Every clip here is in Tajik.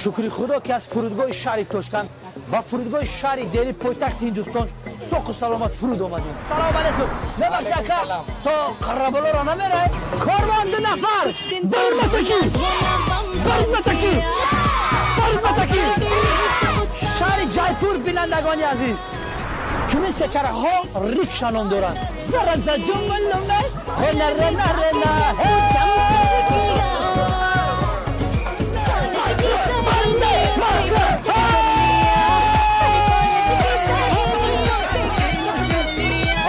Шукри Худо ки аз фурудгоҳи шаҳри Тошканд ба фурудгоҳи шаҳри Дели, пойтахти Ҳиндустон, соқу саломат фуруд омадем. Салом алейкум. Мебахши, ака, то Қараболоро намерай? Корвон ду нафар. Барматаки, барматаки, барматаки. Шаҳри Ҷайпур, бинандагони азиз. Чунин сечарахҳо рикша ном доранд. Заразаҷумалуме хонаренарена.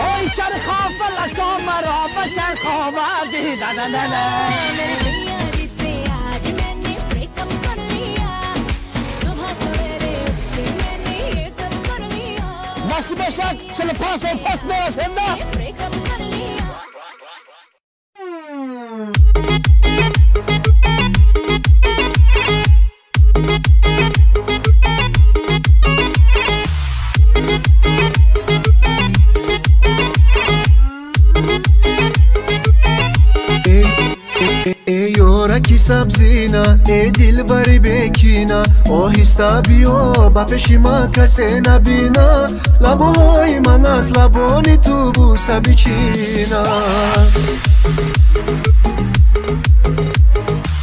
Ой, чархо фалако маро ба чархо оварди. На-на-на-на. Насиб бошад, 45 сол пас мерасем, да? Ёраки сабзина, э дилбари бекина, оҳиста биё ба пеши ма, касе набина. Лабои ман аз лабони ту буса бичина.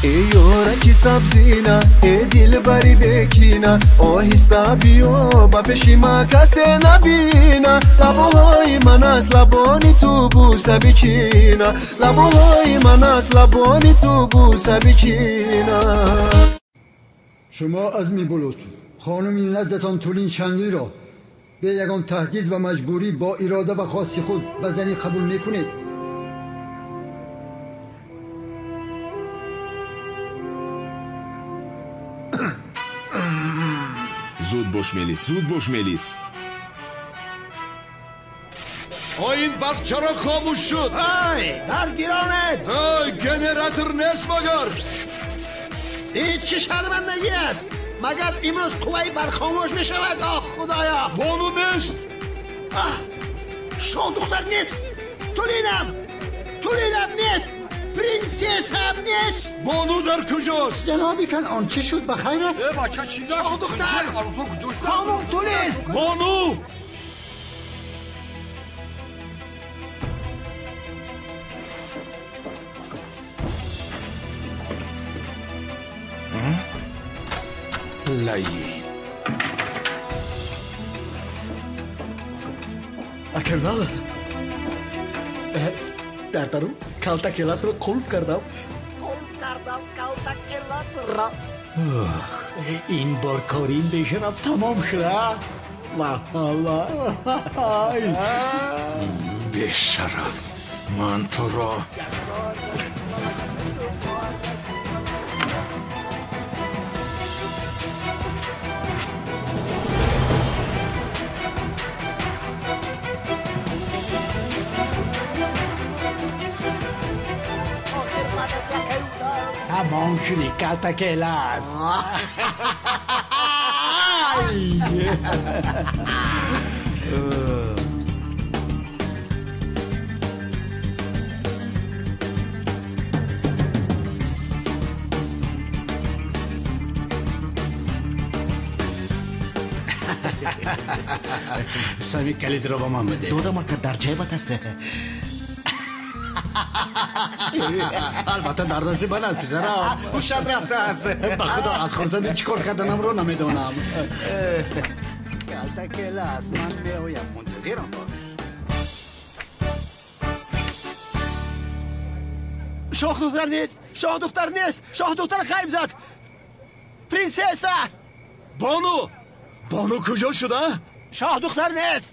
Э ёраки сабзина, э дилбари бекина, оҳиста биё ба пеши ма, касе набина. Лабои ман аз лабони ту буса бичина. Лабои ман аз лабони ту буса бичина. Шумо Азми Булут, хонуми наздатон Тулин Шанли ро бе ягон таҳдид ва маҷбурӣ бо ирода ва хости худ ба занӣ қабул мекунед? Зуд бош, Мелис, зуд бош, Мелис. Ой, ин барқ чаро хомӯш шуд? Ай, барқ гиронед! Ой, генератор нест магар? Ин чӣ шармандагӣ аст? Магар имрӯз қувваи барқ хомӯш мешавад? Оҳ, Худоё! Бону нест! Шоҳдухтар нест! Тулинам! Тулинам нест! Принсессам нест! Бону дар куҷост? Ҷаноби Канъон, чӣ шуд? Ба хайр аст? Э, бача, чӣ гашт? Шоҳдухтар! Хонум Тулин! Бону! Лаин. Акамал, дар дарун калта келасро қулф кардам. Қулф кардам калта келасро. Ин бор корин бешараф тамом шуда. Марҳаба. Бешараф, ман туро. Тамом шуди, калта келас. Сами калидро ба ман бидеҳ. Додам, ака, дар ҷайбат аст. Албатта, дар дасти ман аст, писарам. Ҳушат рафтааст. Ба Худо, аз хурсандӣ чӣ кор карданамро намедонам. Калта келас, ман меоям, мунтазирам бош. Шоҳдухтар нест! Шоҳдухтар нест! Шоҳдухтар ғайб зад! Принсесса! Бону! Бону куҷо шуда? Шоҳдухтар нест!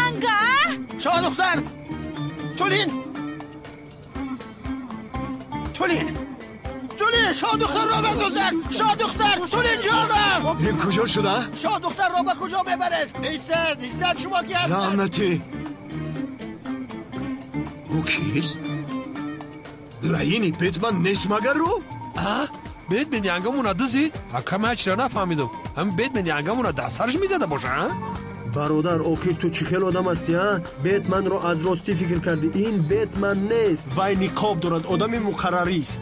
Янга! Шоҳдухтар! Тулин! Тулин! Тулин! Шоҳдухтарро бадуздак! Шоҳдухтар! Тулин ҷонам! Ин куҷо шуда? Шоҳдухтарро ба куҷо мебаред? Истед, истед, шумо ки ҳастед? Лаънатӣ! Ӯ кист? Лаини Бетман нест магар ӯ? А? Бетмен янгамона дизид? Акама чира нафаҳмидам. Ҳамин Бетмен янгамона дар сараш мезада боша, а? Бародар, охир ту чӣ хел одам ҳастӣ, а? Бетманро аз ростӣ фикр кардӣ. Ин Бетман нест. Вай ниқоб дорад, одами муқаррарист.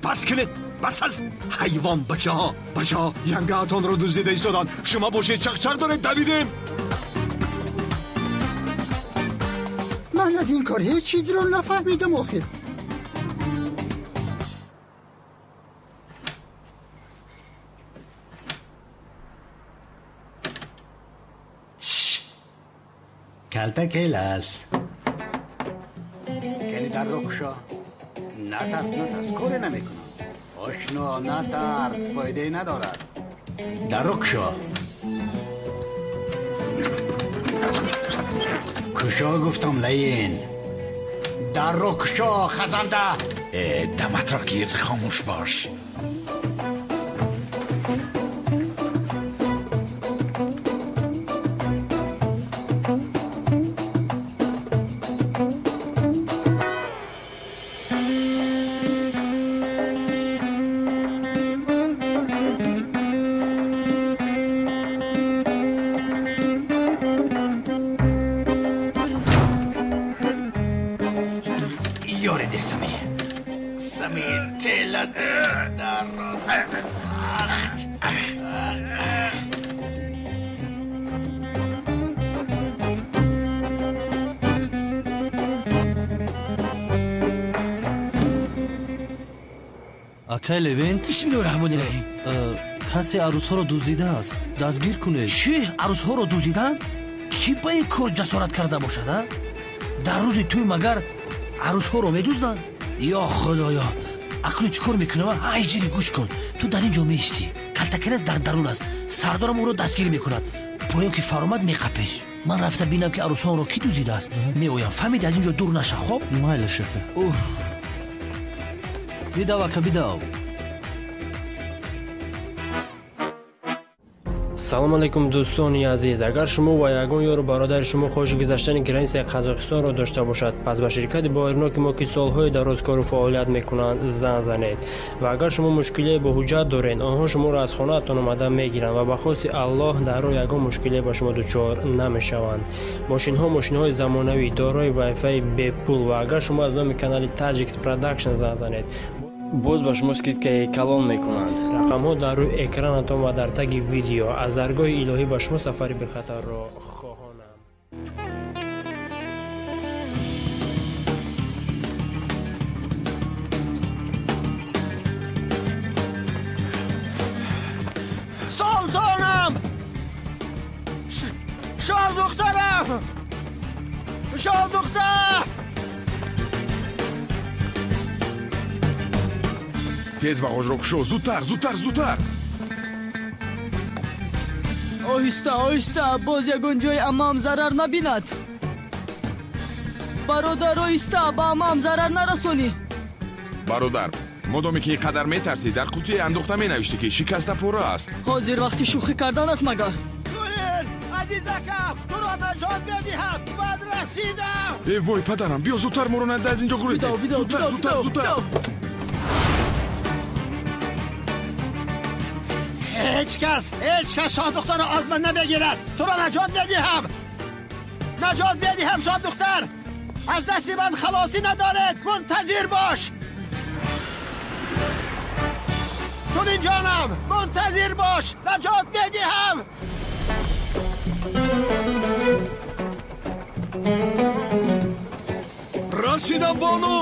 Бас кунед, бас аст. Ҳайвон бачаҳо, бачаҳо янгаатонро дуздида истоданд. Шумо бошед чақчақ доред, давидем. Ман аз ин кор ҳеҷ чизро нафаҳмидам охир. Калтакелас. Кели дарро кушо. Натарс, натарс, коре намекунам. Ошно, натарс, фоидае надорад. Дарро кушо. Кушо гуфтам, лаин. Дарро кушо, хазанда. Даматро гир, хомӯш бош. Акай Левент, бисмиллоҳи раҳмони раҳим. Касе арӯсҳоро дуздидааст, дастгир кунед. Чӣ? Арӯсҳоро дуздиданд? Кӣ ба ин кор ҷасорат карда бошад, а? Дар рӯзи тӯй магар арӯсҳоро медузданд? Ё худоё, акнун чӣ кор мекунам? Ай ҷири, гӯш кун. Ту дар ин ҷо меистӣ. Калтакелас дар дарун аст. Сардорам ӯро дастгир мекунад. Поён ки фаромад меқапеш. Ман рафта бинам ки арӯсҳоро кӣ дуздидааст. Меоям. Фаҳмидӣ, аз ин ҷо дур наша, хоб? Майла, шака. Бидав, ака, бидав. Салом алейкум, дӯстони азиз. Агар шумо ва ягон ёру бародари шумо хоҳиши гузаштани границаи Қазоқистонро дошта бошад, пас ба ширкати боварноки мо, ки солҳои дароз кору фаъолият мекунанд, занг занед. Ва агар шумо мушкилие бо ҳуҷҷат доред, онҳо шуморо аз хонаатон омада мегиранд ва ба хости Аллоҳ дар роҳ ягон мушкилие ба шумо дучор намешаванд. Мошинҳо мошинҳои замонавӣ, дорои вайфаи бепул, ва агар шумо аз номи канали Tajix Production занг занед, боз ба шумо скидкаи калон мекунанд. Рақамҳо дар рӯи экранатон ва дар таги видео. Аз даргоҳи илоҳӣ ба шумо сафари бехатарро хоҳонам. Султонам! Шоҳдухтарам! Шоҳдухтар! Тез бағожро кушо, зудтар, зудтар, зудтар. Оҳиста, оҳиста, боз ягон ҷои аммаам зарар набинад. Бародар, оҳиста, ба аммаам зарар нарасонӣ. Бародар, модоме ки ин қадар метарсӣ, дар қутие андохта менавиштӣ, ки шикаста пора аст. Ҳозир вақти шӯхӣ кардан аст магар? Тулин, азизакам, туро наҷот медиҳам, бад расидам. Э вой, падарам, биё зудтар, моро нада аз ин ҷо гурезем. Зудтар, зудтар, зудтар. Ҳеҷ кас, ҳеҷ кас шоҳдухтарро аз ман намегирад. Туро наҷот медиҳам, наҷот медиҳам, шоҳдухтар. Аз дасти ман халосӣ надоред. Мунтазир бош. Тулин ҷонам, мунтазир бош, наҷот медиҳам. Расидам, бону.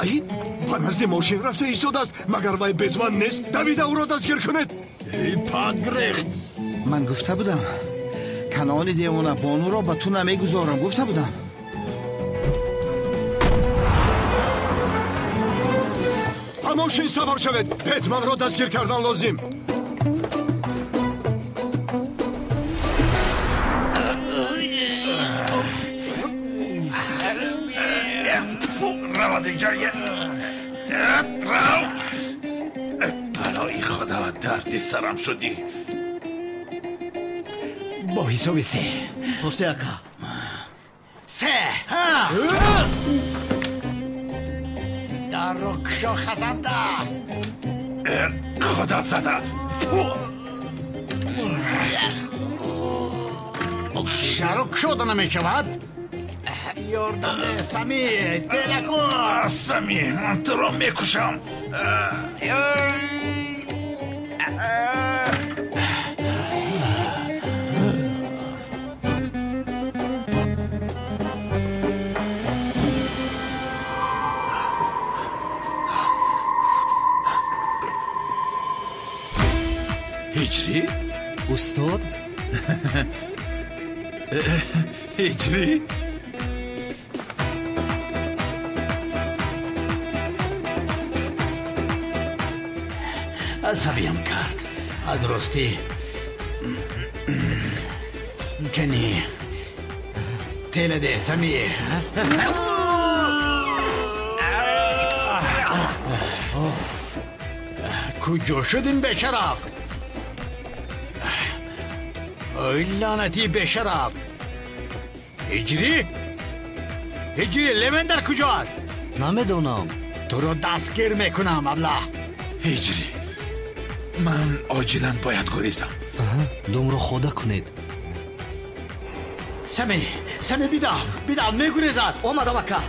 Ай, ба назди мошин рафта истодааст. Магар вай Бетман нест? Давида ӯро дастгир кунед. Эй, пад грехт. Ман гуфта будам, канони девона, бонуро ба ту намегузорам, гуфта будам. Ба мошин савор шавед. Бетманро дастгир кардан лозим. Рав аз инҷо. Рав. Балои худо, дарди сарам шудӣ. Бо ҳисоби се. То се, ака. Се. Дарро кушо, хазанда. Худо зада. Чаро кушода намешавад? Ёрдам де, Сами, телакун. Сами, ман туро мекушам. Ҳиҷрӣ? Устод? Ҳиҷрӣ? Асабиям кард. Аз ростӣ кани теладе, Сами. Куҷо шуд ин бешараф? Ой, лаънатии бешараф! Ҳиҷрӣ? Ҳиҷрӣ, Левен дар куҷо аст? Намедонам. Туро дастгир мекунам, аблаҳ. Ҳиҷрӣ, ман оҷилан бояд гурезам. Думро хода кунед. Сами, Сами, бидав, бидав, мегурезад. Омадам, ака.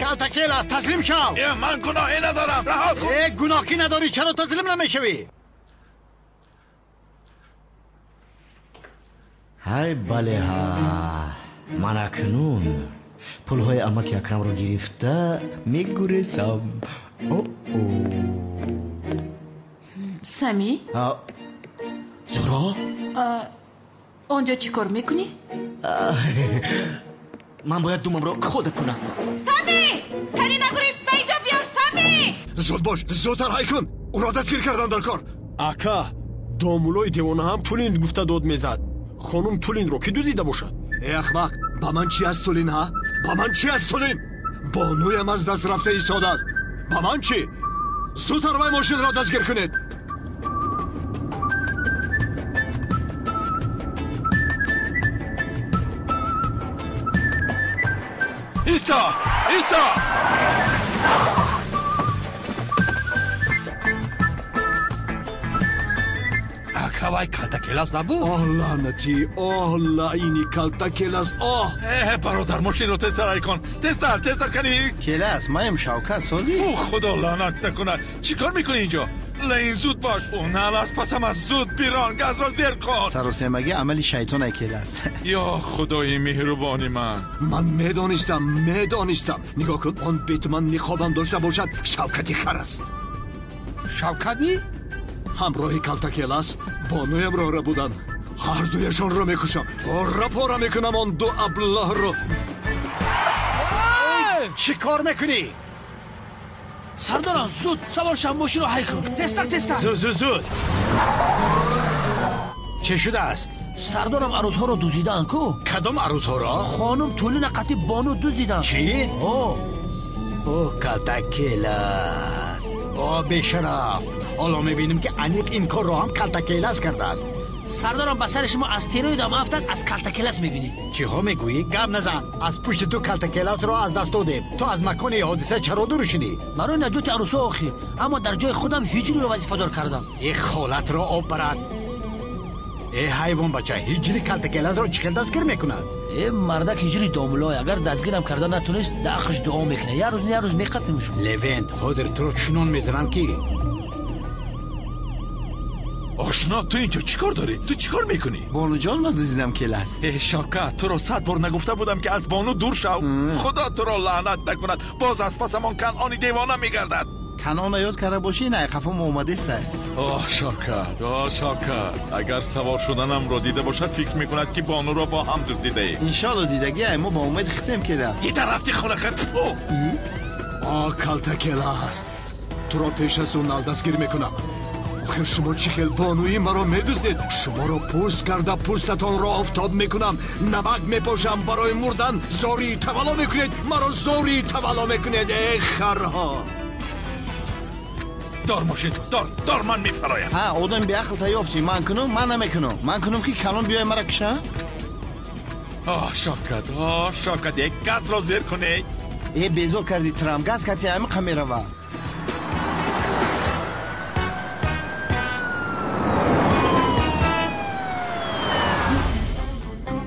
Калтакела, таслим шав. Ман гуноҳе надорам, раҳо кун. Э, гуноҳ ки надорӣ, чаро таслим намешавӣ? Ҳай, бале, ҳа, ман акнун пулҳои амаки Акрамро гирифта мегурезам. О-о. Сами? Зуҳро? Онҷо чӣ кор мекунӣ? Ман бояд думамро хода кунам. Сами! Кани нагурез, ба инҷо биё, Сами! Зуд бош, зудтар ҳай кун. Ӯро дастгир кардан дар кор. Ака, домулои девона ҳам Тулин гуфта дод мезад. Хонум Тулинро ки дуздида бошад? Э, ахмақ, ба ман чӣ аз Тулин, ҳа? Ба ман чӣ аз Тулин? Бонуям аз даст рафта истодааст. Ба ман чӣ? Зудтар вай мошинро дастгир кунед. Исто! Исто! Ака, вай калтакелас набуд? Оҳ, лаънатӣ, оҳ, лаъини калтакелас, оҳ! Э, бародар, мошинро тезтар ҳай кун. Тезтар, тезтар кани. Келас, маем Шавкат, созӣ? Фу, худо лаънат накунад. Чӣ кор мекунӣ инҷо? Лаин, зуд бош. Ӯ нал аз пасам аст. Зуд бирон, газро зер кун. Саросемагӣ амали шайтон, Келас. Ё худои меҳрубони ман. Ман медонистам, медонистам. Нигоҳ кун, он бетман ниқобам дошта бошад, Шавкати хар аст. Шавкат ми? Ҳамроҳи калтакелас бонуямро рабуданд. Ҳардуяшонро мекушам, пора пора мекунам он ду аблаҳро. Чӣ кор мекунӣ? Сардорам, зуд савор шав, мошинро ҳай кун. Тезтар, тезтар. Зуд, зуд, зуд. Чӣ шудааст? Сардорам, арӯзҳоро дуздидаанд ку. Кадом арӯзҳоро? Хонум Тулина қатъи бону дуздиданд. Чӣ? О. О, калтакелас. О, бешараф. Ҳоло мебинем, ки аниқ ин корро ҳам калтакелас кардааст. Сардорам, ба сари шумо астероидам афтад, аз калтакелас мебинед. Чиҳо мегӯӣ? Гап назан. Аз пушти ту калтакеласро аз даст додем. Ту аз макони ҳодиса чаро дур шудӣ? Барои наҷоти арӯсҳо охир, аммо дар ҷои худам ҳиҷриро вазифадор кардам. Э, холатро об барад. Э, ҳайвонбача, ҳиҷри калтакеласро чӣ хел дастгир мекунад? Э, мардак ҳиҷри домулой, агар дастгирам карда натунист, дар ақш дуо мекунад. Як рӯз, як рӯз меқапимш. Левент, ҳозир туро чунон мезанам, ки Ошно, ту инҷо чӣ кор дорӣ? Ту чӣ кор мекунӣ? Бонуҷонро дуздидам, Келас. Э, Шавкат, туро 100 бор нагуфта будам, ки аз бону дур шав. Худо туро лаънат накунад, боз аз пасамон Канъони девона мегардад. Канъона ёд карда бошӣ, на қафо омадеста. Оҳ, Шавкат, оҳ, Шавкат, агар савор шуданамро дида бошад, фикр мекунад, ки бонуро бо ҳам дуздидаем. Иншоалло, дидагиай, мо ба умеди хитем, Келас. Ита рафти хонакат. О, калтакелас, туро пеш аз ӯ нал дастгир мекунам. Охир шумо чӣ хел бонуи маро медуздед? Шуморо пӯст карда, пӯстатонро офтоб мекунам, намак мепошам, барои мурдан зории тавалло мекунед, маро зории тавалло мекунед, э харҳо. Дор мошин, дор, дор, ман мефароям. Ҳа, одам беақл та ёфтӣ. Ман кунум, ман намекунам. Ман кунум ки калон биёй мара киша? Оҳ, Шавкат, оҳ, Шавкат, як газро зер кунед. Э, безор кардӣ трам, газ кати ҳамиқа мерава.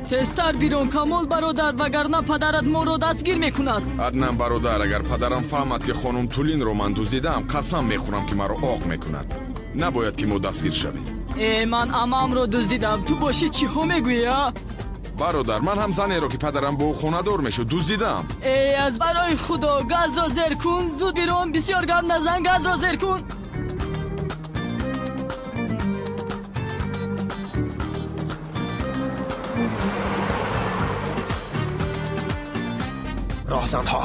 Тезтар бирон, Камол бародар, вагарна падарат моро дастгир мекунад. Аднан бародар, агар падарам фаҳмад, ки хонум Тулинро ман дуздидаам, қасам мехӯрам, ки маро оқ мекунад. Набояд, ки мо дастгир шавем. Э, ман амамро дуздидам. Ту бошӣ чиҳо мегӯӣ, а? Бародар, ман ҳам занеро, ки падарам бо ӯ хонадор мешуд, дуздидаам. Э, аз барои Худо, газро зер кун, зуд бирон, бисёр гап назан, газро зер кун. Роҳзанҳо,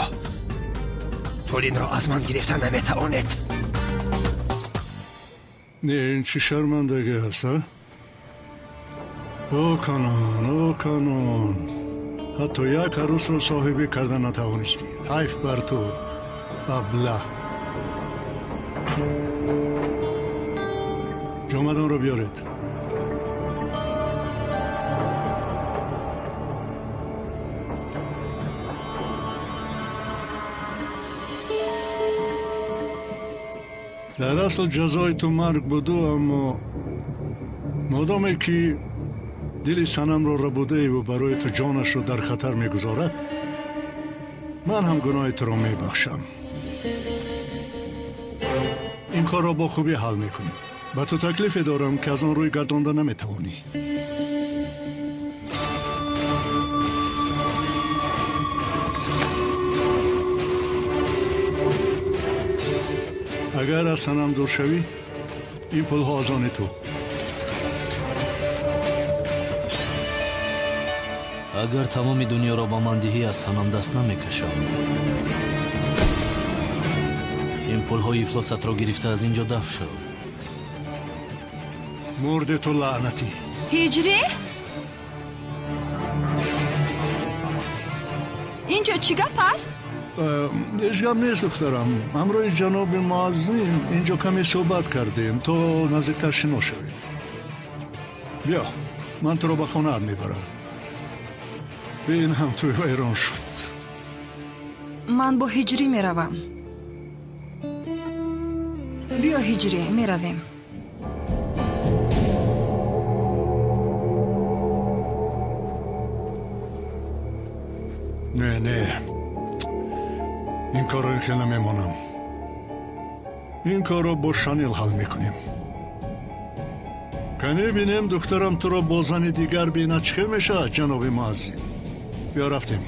Тулинро аз ман гирифта наметавонед. Не, ин чӣ шармандагӣ аст, а? О, Канон, о, Канон, ҳатто як арӯсро соҳибӣ карда натавонистӣ. Ҳайф бар ту, абла. Ҷомадонро биёред. Дар асл ҷазои ту марг буду, аммо модоме ки дили санамро рабудаеву барои ту ҷонашро дар хатар мегузорад, ман ҳам гуноҳи туро мебахшам. Ин корро бо хубӣ ҳал мекунем. Ба ту таклифе дорам, ки аз он рӯй гардонда наметавонӣ. Агар аз санам дур шавӣ, ин пулҳо аз они ту. Агар тамоми дунёро ба ман диҳӣ, аз санам даст намекашам. Ин пулҳои ифлосатро гирифта аз ин ҷо дафт шав. Мурди ту лаънатӣ. Ҳиҷрӣ? Ин ҷо чӣ гап аст? Ҳеҷ гап нест, духтарам. Ҳамроҳи ҷаноби муаззин инҷо каме суҳбат кардем, то наздиктар шинос шавем. Биё, ман туро ба хонаат мебарам. Бин, ҳам туй вайрон шуд. Ман бо Ҳиҷрӣ меравам. Биё, Ҳиҷрӣ, меравем. Не, не, ин корро ин хел намемонам. Ин корро бо Шанил ҳал мекунем. Кане бинем, духтарам туро бо зани дигар бинад, чӣ хел мешавад, ҷаноби муаззин. Биё, рафтем,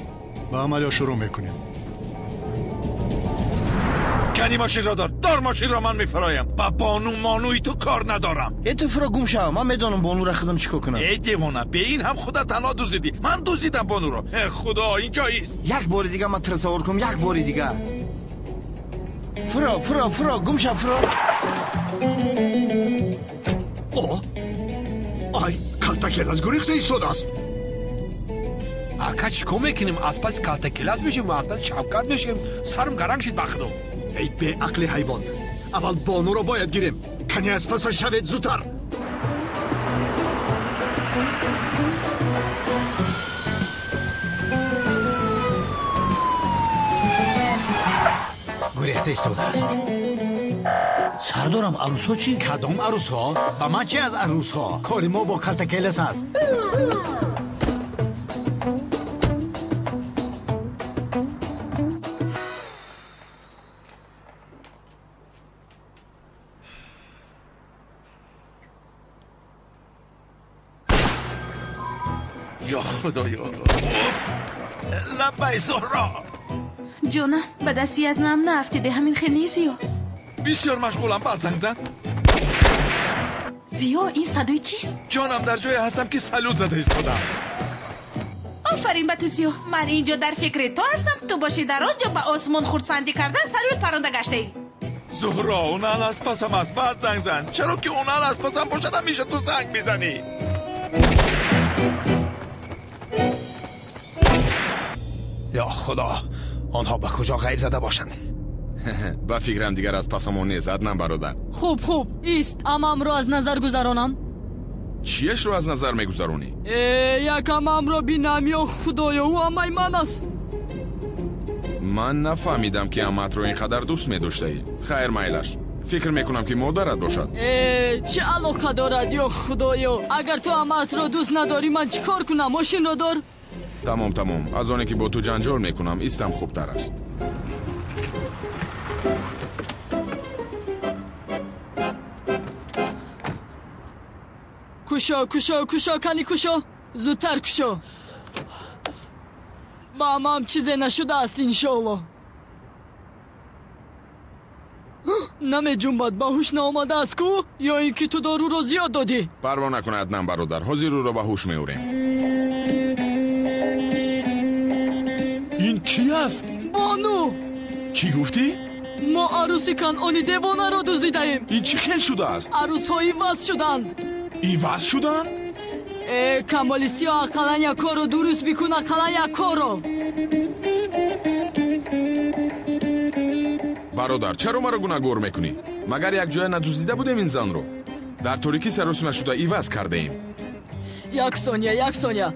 ба амалиё шурӯъ мекунем. Кани мошинро дор, дор мошинро, ман мефароям. Ба бону монуи ту кор надорам. Э, ту фуро гум шав, ман медонам бонура худам чӣ кор кунам. Эй девона, бе ин ҳам худа танҳо дуздидӣ. Ман дуздидам бонуро. Э, Худо, инҷоист. Як бори дига ман туро савор кунам, як бори дига. Фуро, фуро, фуро, гум шав, фуро. О, ай, калтакелаз гурехта истодааст. Ака, чӣ кор мекунем? Аз паси калтакелаз мешем, аз паси Шавкат мешем. Сарам гаранг шид, ба Худо. Эй беақли ҳайвон, аввал бонуро бояд гирем. Кани аз пасаш шавед зудтар. Гурехта истодааст. Сардорам, арӯсҳо чӣ? Кадом арӯсҳо? Ба ман чӣ аз арӯсҳо? Кори мо бо калтакелас аст. Ё Худоё, лаббай, Зуҳро. Ҷонам, ба дасти аз нам наафтиде, ҳамин хел нест, Зиё? Бисёр машғулам, баъд занг зан. Зиё, ин садои чист? Ҷонам, дар ҷое ҳастам, ки салют зада истодам. Офарин ба ту, Зиё. Ман инҷо дар фикри ту ҳастам, ту бошӣ дар он ҷо ба осмон хурсандӣ кардан салют паронда гаштаӣ. Зуҳро, унал аз пасам аст, баъд занг зан. Чаро ки унал аз пасам бошад, ҳамеша ту занг мезанӣ. Ё Худо, онҳо ба куҷо ғайб зада бошанд? Ба фикрам дигар аз пасамон нест, Аднан бародар. Хуб, хуб, ист, амамро аз назар гузаронам. Чиешро аз назар мегузаронӣ? Як амамро бинам, ё Худоё, ӯ амаи ман аст. Ман нафаҳмидам, ки амаатро ин қадар дӯст медоштаӣ. Хайр, майлаш. Фикр мекунам, ки модарат бошад. Чӣ алоқа дорад, ё Худоё? Агар ту амаатро дӯст надорӣ, ман чӣ кор кунам? Мошинро дор. Тамом, тамом. Аз оне ки бо ту ҷанҷол мекунам, истам хубтар аст. Кушо, кушо, кушо, кани кушо, зудтар кушо. Ба амам чизе нашудааст, иншоаллоҳ. Намеҷунбад, ба ҳуш наомадааст ку? Ё ин ки ту доруро зиёд додӣ? Парво накун, Аднан бародар, ҳозир ӯро ба ҳуш меорем. Ин кӣ аст? Бону! Чӣ гуфтӣ? Мо арӯси Канъони девонаро дуздидаем. Ин чӣ хел шудааст? Арӯсҳо иваз шуданд. Иваз шуданд? Камоли сиёҳ, ақаллан як корро дуруст бикун, ақаллан як корро. Бародар, чаро маро гунаҳгор мекунӣ? Магар якҷоя надуздида будем ин занро? Дар торикӣ саросима шуда иваз кардаем. Як сония, як сония.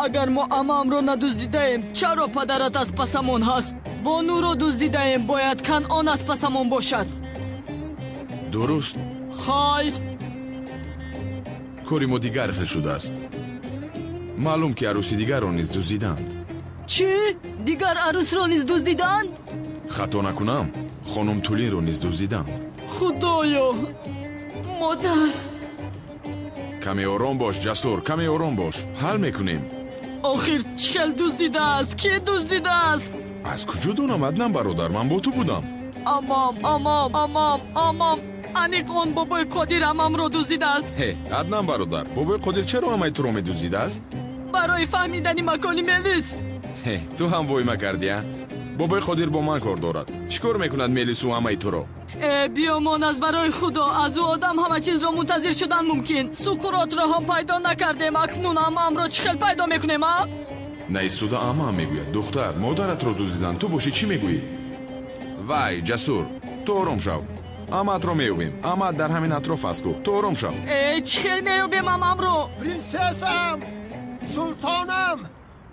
Агар мо амамро надуздидаем, чаро падарат аз пасамон ҳаст? Бонуро дуздидаем, бояд Канъон аз пасамон бошад. Дуруст. Хайр. Кори мо дигар хел шудааст. Маълум, ки арӯси дигарро низ дуздиданд. Чӣ? Дигар арӯсро низ дуздиданд? Хато накунам, хонум Тулинро низ дуздиданд. Худоё, модар! Каме ором бош, Ҷасур, каме ором бош. Ҳал мекунем. Охир чӣ хел дуздидааст? Кӣ дуздидааст? Аз куҷо донам, Аднан бародар? Ман бо ту будам. Амам, амам, амам, амам. Аниқ он бобои Қодир амамро дуздидааст. Ҳе, Аднан бародар, бобои Қодир чаро амаи туро медуздидааст? Барои фаҳмидани макони Мелис. Ҳе, ту ҳам войма кардӣ, а? Бобои Қодир бо ман кор дорад. Чӣ кор мекунад Мелису амаи туро? Биёмон, аз барои Худо, аз ӯ одам ҳама чизро мунтазир шудан мумкин. Суқуротро ҳам пайдо накардем, акнун амаамро чӣ хел пайдо мекунем, а? Наисуда амаам мегӯяд. Духтар, модаратро дуздидан, ту бошӣ чӣ мегӯӣ? Вай, Ҷасур, ту ором шав. Амаатро меёбем. Амаат дар ҳамин атроф аст ку. Ту ором шав. Чӣ хел меёбем амамро? Принсессам, султонам,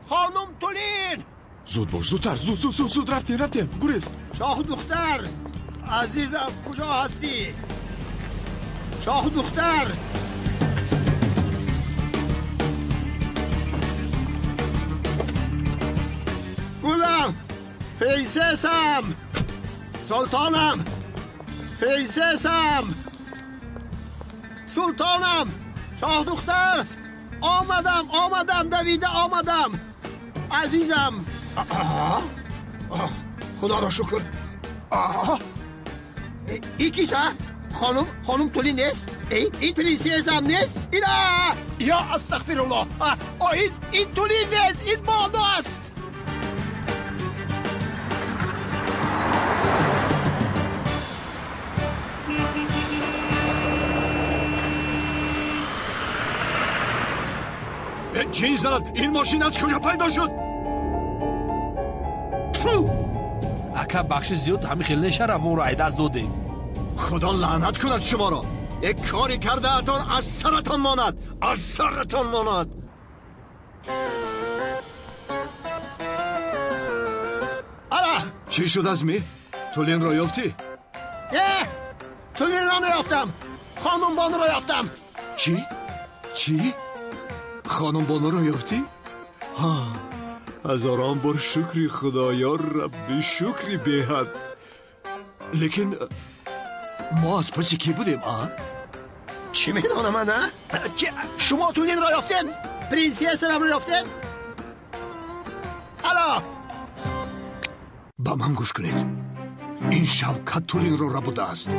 хонум Тулин! Зуд бош, зудтар, зуд, зуд, зуд, зуд, рафтем, рафтем, гурез. Шоҳдухтар, азизам, куҷо ҳастӣ? Шоҳдухтар! Гулам, принсессам, султонам, принсессам, султонам, шоҳдухтар! Омадам, омадам, давида омадам. Азизам. Худоро шукр. Ин кист, а? Хонум, хонум Тулин нест? Ин принсессам нест? Ина! Ё астағфируллоҳ! Ин Тулин нест, ин Бону аст. Чин зад? Ин мошин аз куҷо пайдо шуд? Фу! Ака, бахши зиёд ҳамин хел нешара, моро айдаст додем. Худо лаънат кунад шуморо. Як коре кардаатон аз саратон монад, аз саратон монад. Ала! Чӣ шуд, Азмӣ? Тулинро ёфтӣ? Не, Тулинро наёфтам. Хонум Бонуро ёфтам. Чӣ? Чӣ? Хонум Бонуро ёфтӣ? Ҳа, ҳазорон бор шукри Худо, ё Рабби, шукри беҳад. Лекин мо аз паси кӣ будем, а? Чӣ медонам ман, а? Шумо Тулинро ёфтед? Принсессарамро ёфтед? Ало! Ба ман гӯш кунед. Ин Шавкат Тулинро рабудааст.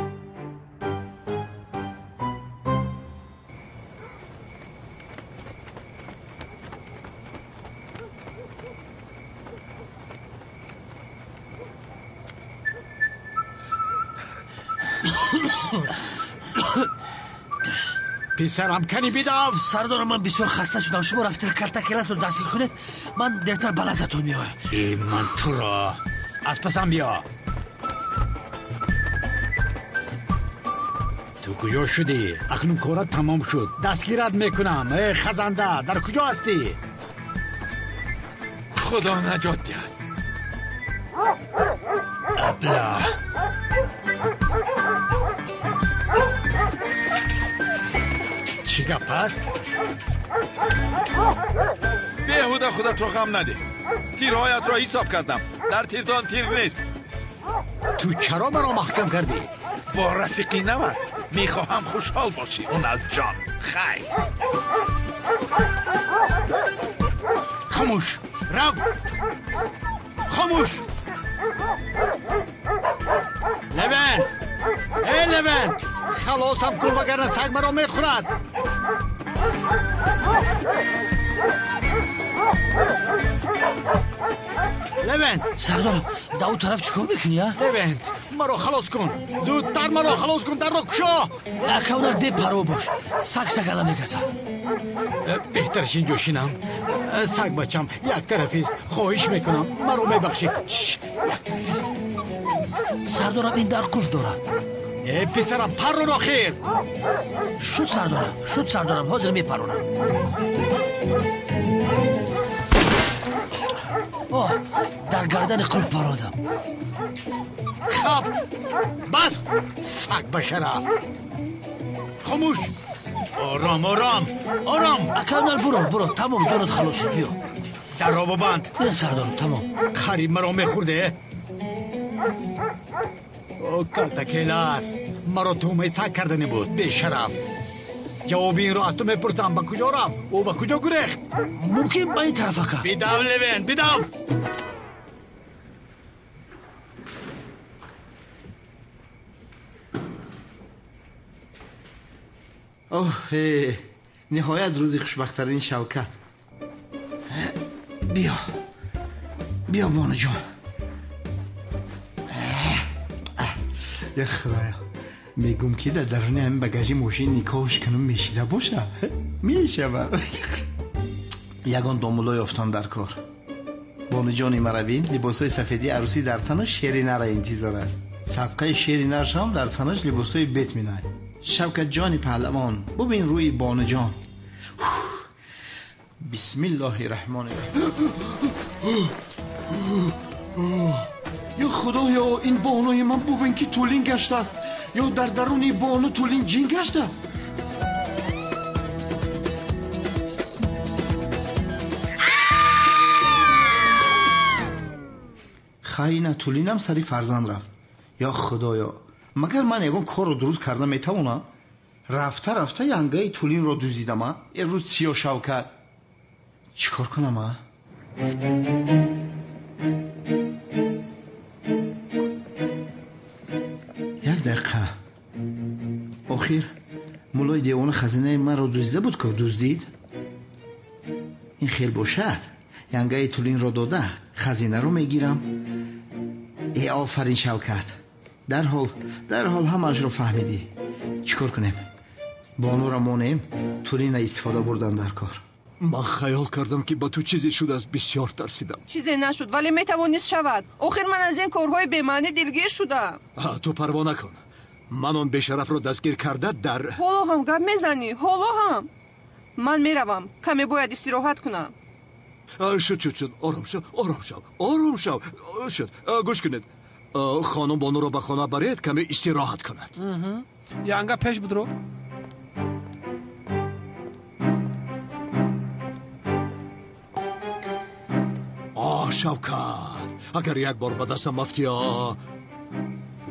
Писарам, кани бидав. Сардорам, ман бисёр хаста шудам. Шумо рафта калтакеласро дастгир кунед, ман дертар ба назатон меоям. Э, ман туро аз пасам биё. Ту куҷо шудӣ? Акнун корат тамом шуд. Дастгират мекунам. Эй хазанда, дар куҷо ҳастӣ? Худо наҷот диҳад. Абла. Чӣ гап аст? Беҳуда худатро ғам надеҳ. Тирҳоятро ҳисоб кардам. Дар тирдон тир нест. Ту чаро маро маҳкам кардӣ? Бо рафиқи нават мехоҳам хушҳол бошӣ. Он аз ҷон. Хайр. Хомӯш. Рав. Хомӯш. Левент! Эй Левент! Халосам кун, вагарна саг маро мехӯрад. Левент! Сардор, да он тараф чӣ кор мекунӣ, а? Левент, маро халос кун. Зудтар маро халос кун, дарро кушо. Акавнар бепарво бош. Саг сагала мегазад. Беҳтараш инҷо шинам. Саг бачам як тарафист. Хоҳиш мекунам, маро мебахшӣ. Як тарафист. Сардорам, ин дар қулф дорад. Э, писарам, паррон охир. Шуд сардорам, шуд сардорам, ҳозир мепаронам. Оҳ, дар гардани қулф пародам. Хаб, бас, саг башара. Хомӯш. Ором, ором, ором. Акамал, буро, буро, тамом, ҷонат халос шуд, биё. Дарро бибанд. Не сардорам, тамом. Хариб маро мехӯрде. О, калтакелас, маро туҳмаи саг кардане буд, бешараф. Ҷавоби инро аз ту мепурсам. Ба куҷо рафт? Ӯ ба куҷо гурехт? Мумкин ба ин тараф, ака. Бидав, Левен, бидав. Оҳ, ниҳоят рӯзи хушбахттарин Шавкат. Биё, биё, бонуҷон. Я худоё, мегум ки дар даруни ҳамин багажи мошин никоҳш кунум мешида боша? Мешава. Ягон домуло ёфтам дар кор. Бонуҷони мара бин, либосҳои сафедии арӯсӣ дар танаш шери нара интизор аст. Садқаи шери наршам дар танаш либосҳои бет минай. Шавкатҷони паҳлавон, бубин рӯи бонуҷон. Бисмиллоҳи раҳмони раҳим. Ё худоё, ин бонуи ман бубин ки тӯлин гаштааст. Ё дар даруни бону тӯлин ҷин гаштааст. Хайна тӯлинам сари фарзанд рафт. Ё худоё, магар ман ягон корро дуруст карда метавонам? Рафта рафта янгаи тӯлинро дуздидам, а? Рӯз сиё Шавкат. Чӣ кор кунам, а? Як дақиқа. Охир муллои девона хазинаи манро дуздида буд ку дуздид? Ин хел бошад, янгаи тӯлинро дода хазинаро мегирам. Э, офарин Шавкат. Дарҳол, дарҳол ҳамаашро фаҳмидӣ. Чӣ кор кунем? Бонура монем, тӯлина истифода бурдан дар кор. Ман хаёл кардам ки ба ту чизе шудааст, бисёр тарсидам. Чизе нашуд, вале метавонист шавад. Охир ман аз ин корҳои бемаънӣ дилгир шудам. Ту парво накун. Ман он бешарафро дастгир карда дар ҳоло ҳам гап мезанӣ, ҳоло ҳам. Ман меравам, каме бояд истироҳат кунам. Шуд, шуд, шуд, ором шав, ором шав, ором шав. Шуд, гӯш кунед. Хонум бонуро ба хона баред, каме истироҳат кунад. Янга пеш будро. О, Шавкат, агар як бор ба дастам афтӣ,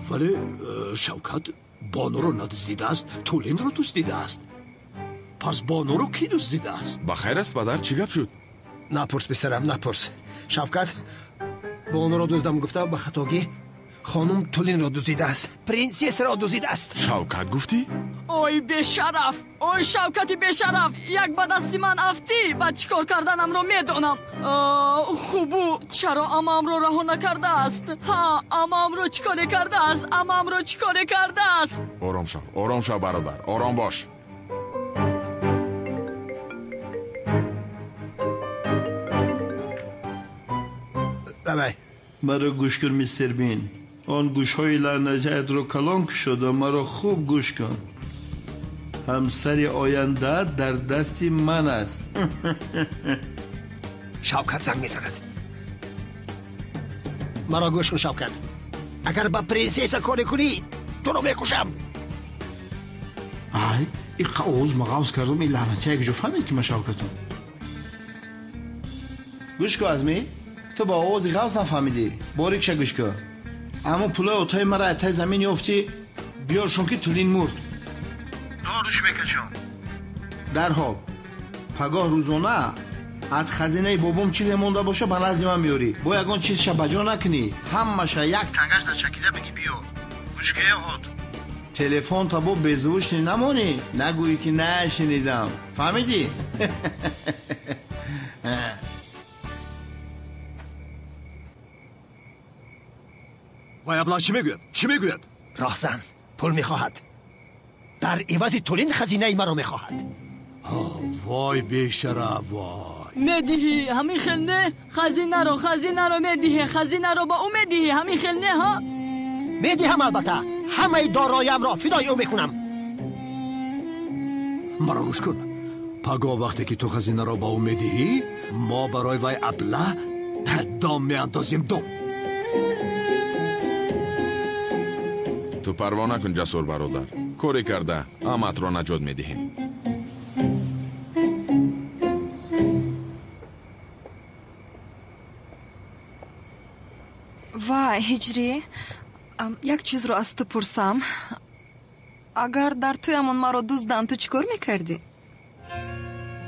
вале Шавкат бонуро надуздидааст, тӯлинро дуздидааст. Пас бонуро кӣ дуздидааст? Ба хайр аст, падар, чӣ гап шуд? Напурс, писарам, напурс. Шавкат бонуро дуздам гуфта ба хатогӣ хонум тӯлинро дуздидааст, принсессаро дуздидааст. Шавкат гуфтӣ? Ой бешараф, ой Шавкати бешараф, як ба дасти ман афтӣ, баъд чӣ кор карданамро медонам. Хубу чаро амаамро раҳо накардааст? Ҳа, амаамро чӣ коре кардааст? Амаамро чӣ коре кардааст? Ором шав, ором шав, бародар, ором бош. Давай. Маро гӯш кун, мистер Бин. Он гӯшҳои лаънатиятро калон кушода, маро хуб гӯш кун. Ҳамсари оянда дар дасти ман аст. Шавкат занг мезанад. Маро гӯш кун, Шавкат. Агар ба принсесса коре кунӣ, туро мекушам. Ай, иққа овоз мағавз кардам, ин лаънати як ҷо фаҳмид ки ман Шавкатам. Гӯш кун, Азмӣ, ту ба овози ғавз нафаҳмидӣ. Борикша гӯш кун. Аммо пулои отои мара аз таи замин ёфтӣ, биёршон ки Тулин мурд. Доруш мекашам. Дарҳол пагоҳ рӯзона аз хазинаи бобом чизе монда боша ба назди ман меёрӣ. Бо ягон чизша ба ҷо накунӣ, ҳамаша як тангаш начакида бигӣ биёр. Гӯшкае ҳод. Телефон та бо беззвучный намонӣ, нагӯӣ ки нашунидам. Фаҳмидӣ? Вай аблаҳ чӣ мегӯяд? Чӣ мегӯяд? Роҳзан пул мехоҳад. Дар ивази Тулин хазинаи маро мехоҳад. Вой бешараф, вой. Медиҳӣ ҳамин хел не? Хазинаро, хазинаро медиҳӣ, хазинаро ба ӯ медиҳӣ, ҳамин хел не, ҳа? Медиҳам албатта. Ҳамаи дороямро фидои ӯ мекунам. Маро гӯш кун. Пагоҳ вақте ки ту хазинаро ба ӯ медиҳӣ, мо барои вай аблаҳ дом меандозем, дом. Ту парво накун, Ҷасур бародар. Коре карда аматро наҷот медиҳем. Вай, Ҳиҷрӣ, як чизро аз ту пурсам. Агар дар тӯямон маро дузданд, ту чӣ кор мекардӣ?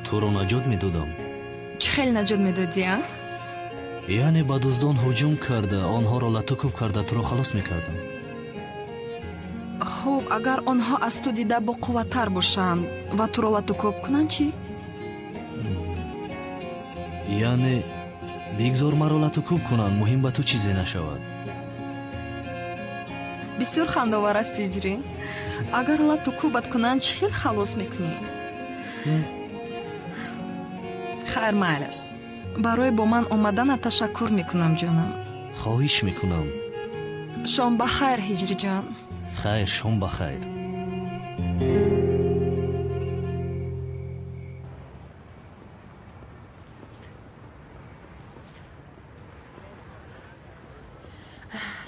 Туро наҷот медодам. Чӣ хел наҷот медодӣ, а? Яъне ба дуздон ҳуҷум карда, онҳоро латукӯб карда, туро халос мекардам. Хуб, агар онҳо аз ту дида боқувваттар бошанд ва туро латукӯб кунанд, чӣ? Яъне бигзор маро латукӯб кунанд, муҳим ба ту чизе нашавад. Бисёр хандовар аст, Ҳиҷрӣ. Агар латукӯбат кунанд, чӣ хел халос мекунӣ? Хайр, майлаш. Барои бо ман омаданат ташаккур мекунам, ҷонам. Хоҳиш мекунам. Шом ба хайр, Ҳиҷриҷон. Хайр, шом ба хайр.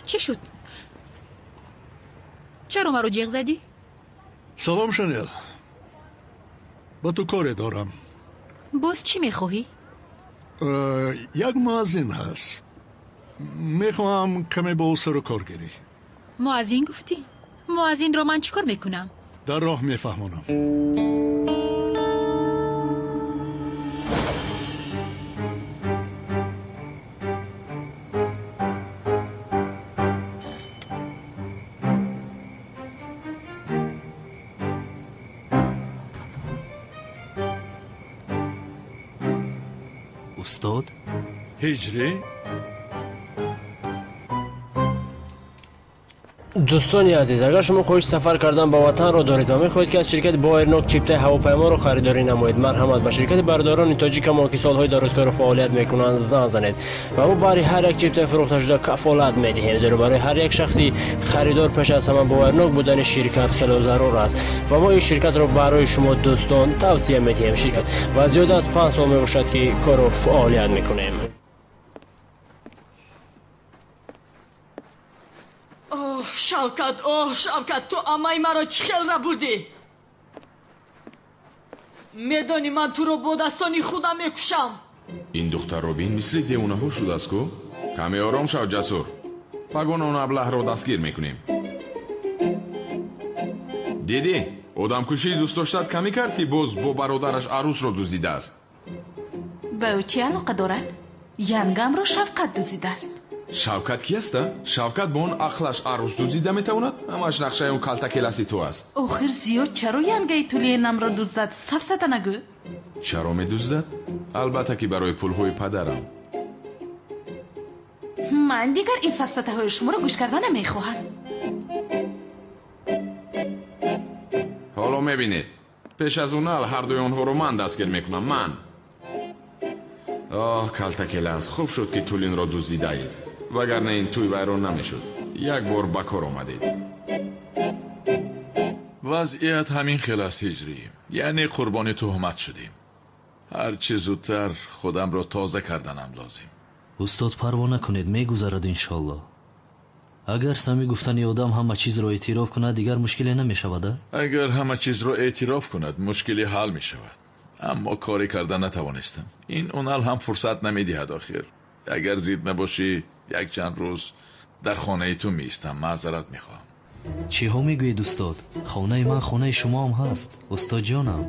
Чӣ шуд? Чаро маро ҷеғ задӣ? Салом, Шанел. Ба ту коре дорам. Боз чӣ мехоҳӣ? Як муаззин ҳаст. Мехоҳам каме бо ӯ сару кор гирӣ. Муаззин гуфтӣ? Муаззинро ман чӣ кор мекунам? Дар роҳ мефаҳмонам. Устод? Ҳиҷрӣ? Дӯстони азиз, агар шумо хоҳиши сафар кардан ба ватанро доред ва мехоҳед ки аз ширкати Боэрнок чиптаи ҳавопайморо харидорӣ намоед, марҳамат ба ширкати бародарони тоҷикамон ки солҳои дарозкору фаъолият мекунанд занг занед ва мо барои ҳар як чиптаи фурӯхташуда кафолат медиҳем, зеро барои ҳар як шахси харидор пеш аз ҳама боэрнок будани ширкат хело зарур аст ва мо ин ширкатро барои шумо дӯстон тавсия медиҳем. Ширкат ва зиёда аз 5 сол мебошад ки кору фаъолият мекунем. Оҳ, Шавкат, оҳ, Шавкат, ту амаи маро чӣ хел рабурдӣ? Медонӣ ман туро бо дастони худам мекушам. Ин духтарро бин, мисли девонаҳо шудааст ку. Каме ором шав, Ҷасур. Пагон он аблаҳро дастгир мекунем. Дидӣ, одамкушии дӯстдоштат камӣ кард, ки боз бо бародараш арӯсро дуздидааст. Ба ӯ чӣ алоқа дорад? Янгамро Шавкат дуздидааст. Шавкат ки аст? Шавкат бо он ақлаш арӯс дуздида метавонад? Ҳамаш нақшаи он калтакеласи ту аст. Охир зиёд чаро янгаи Тулинамро дуздад? Сафсата нагӯ. Чаро медуздад? Албатта ки барои пулҳои падарам. Ман дигар ин сафсатаҳои шуморо гӯш карда намехоҳам. Ҳоло мебинед. Пеш аз он ҳардуи онҳоро ман дастгир мекунам. Ман. Оҳ, калтакелас, хуб шуд ки Тулинро дуздидаед. Вагарна ин тӯй вайрон намешуд. Як бор ба кор омадед. Вазъият ҳамин хел аст, Ҳиҷрӣ. Яъне қурбони туҳмат шудем. Ҳарчи зудтар худамро тоза карданам лозим. Устод, парво накунед, мегузарад иншоаллоҳ. Агар Сами гуфтани одам ҳама чизро эътироф кунад, дигар мушкиле намешавад, а? Агар ҳама чизро эътироф кунад, мушкиле ҳал мешавад. Аммо коре карда натавонистам. Ин Унал ҳам фурсат намедиҳад охир. Агар зид набошӣ, як чанд рӯз дар хонаи ту меистам. Маъзарат мехоҳам. Чиҳо мегӯед, устод? Хонаи ман хонаи шумоам ҳаст, устодҷонам.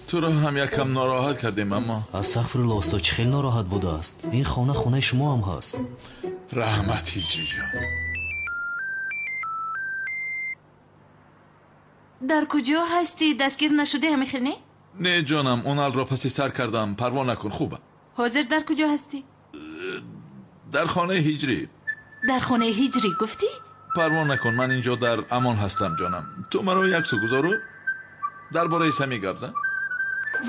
Туро ҳам якам нороҳат кардем, аммо Астағфирулло, устод, чӣ хел нороҳат будааст? Ин хона хонаи шумоам ҳаст. Раҳмат, Ҳиҷриҷон. Дар куҷо ҳастӣ? Дастгир нашудӣ ҳамин хел, не? Не ҷонам, Уналро паси сар кардам. Парво накун, хубам. Ҳозир дар куҷо ҳастӣ? Дар хонаи Ҳиҷрӣ. Дар хонаи Ҳиҷрӣ гуфтӣ? Парво накун, ман инҷо дар амон ҳастам ҷонам. Ту маро як су гузору дар бораи Сами гап зан.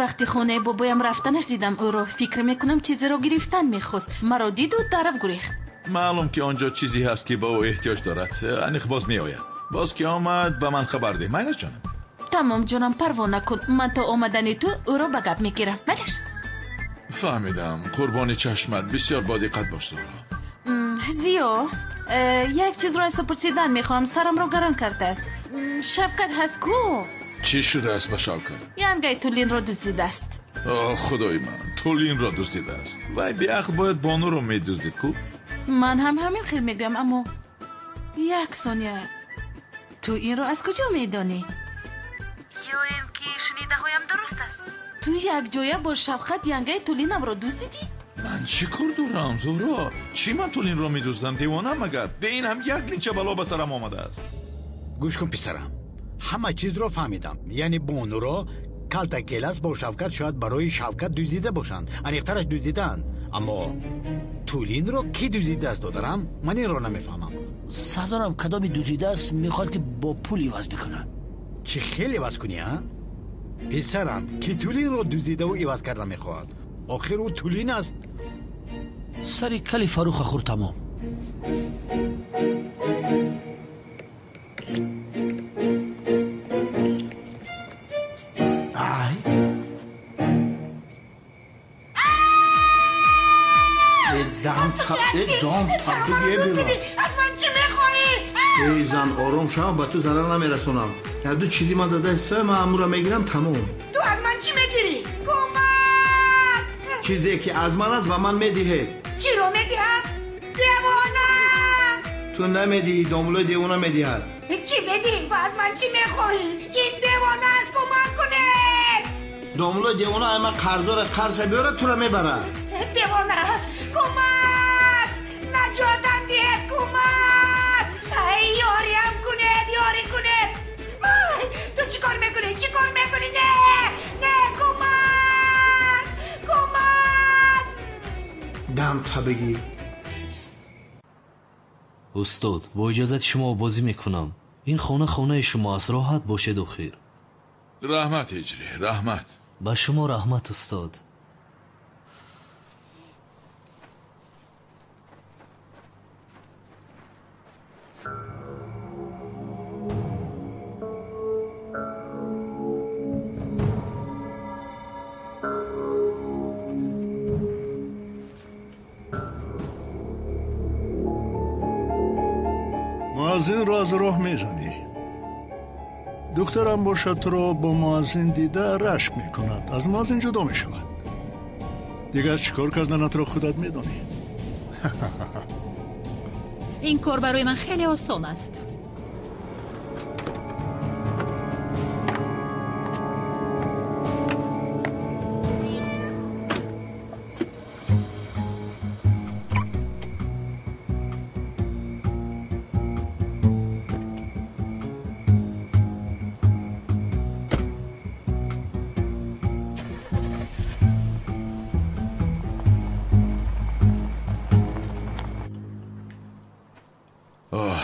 Вақти хонаи бобоям рафтанаш дидам ӯро. Фикр мекунам чизеро гирифтан мехост. Маро диду тараф гурехт. Маълум ки он ҷо чизе ҳаст ки ба ӯ эҳтиёҷ дорад. Аниқ боз меояд. Боз ки омад ба ман хабар деҳ. Майлаш ҷонам? Тамом ҷонам, парво накун. Ман то омадани ту ӯро ба гап мегирам. Майлаш? Фаҳмидам. Қурбони чашмат. Бисёр бодиққат бош, Зуҳро. Зиё, як чизро аз ту пурсидан мехоҳам. Сарамро гарон кардааст. Шавкат ҳаст ку? Чӣ шудааст ба Шавкат? Янгаи Тулинро дуздидааст. О, худои ман, Тулинро дуздидааст. Вай беақл бояд бонуро медуздид ку? Ман ҳам ҳамин хел мегӯям, аммо як сония, ту инро аз куҷо медонӣ? Ё ин ки шунидаҳоям дуруст аст? Ту якҷоя бо Шавкат янгаи Тулинамро дуздидӣ? Ман чӣ кор дорам, Зуҳро? Чӣ ман Тулинро медуздам? Девонам магар? Бе ин ҳам як линча бало ба сарам омадааст. Гӯш кун, писарам, ҳама чизро фаҳмидам. Яъне бонуро Калтакелас бо Шавкат шояд барои Шавкат дуздида бошанд. Аниқтараш дуздидаанд. Аммо Тулинро кӣ дуздидааст, додарам? Ман инро намефаҳмам. Сардорам, кадоми дуздидааст мехоҳад ки бо пул иваз бикунад. Чӣ хел иваз кунӣ, а? Писарам, кӣ Тулинро дуздидаву иваз карда мехоҳад? Охир ӯ Тулин аст. Сари кали Фаруха хӯр, тамом. Ай! Дам табигие бива. Аз ман чӣ мехоҳӣ? Эй зан, ором шав, ба ту зарар намерасонам. Як ду чизи ман дада истоя, ман амура мегирам, тамом. Ту аз ман чӣ мегирӣ? Кӯмак! Чизе ки аз ман аст ба ман медиҳед. Чиро медиҳам? Девона! Ту намедиҳӣ, домулои девона медиҳад. Чӣ медиҳӣ ва аз ман чӣ мехоҳӣ? Ин девона аст, кӯмак кунед! Домулои девона ай ман қарздора, қарзша биёрад, тура мебарад. Девона! Кӯмак! Наҷотам диҳед, кӯмак! Ай, ёриам кунед, ёрӣ кунед! Ай, ту чӣ кор мекунӣ? Чӣ кор мекунӣ? Не! Не, кӯмак! Кӯмак! Дам табигӣ. Устод, бо иҷозати шумо бозӣ мекунам. Ин хона хонаи шумо аст, роҳат бошед охир. Раҳмат, Ҳиҷрӣ, раҳмат. Ба шумо раҳмат, устод. Муаззинро аз роҳ мезанӣ. Духтарам бошад туро бо муаззин дида рашк мекунад, аз муаззин ҷудо мешавад. Дигар чӣ кор карданатро худат медонӣ. Ин кор барои ман хеле осон аст.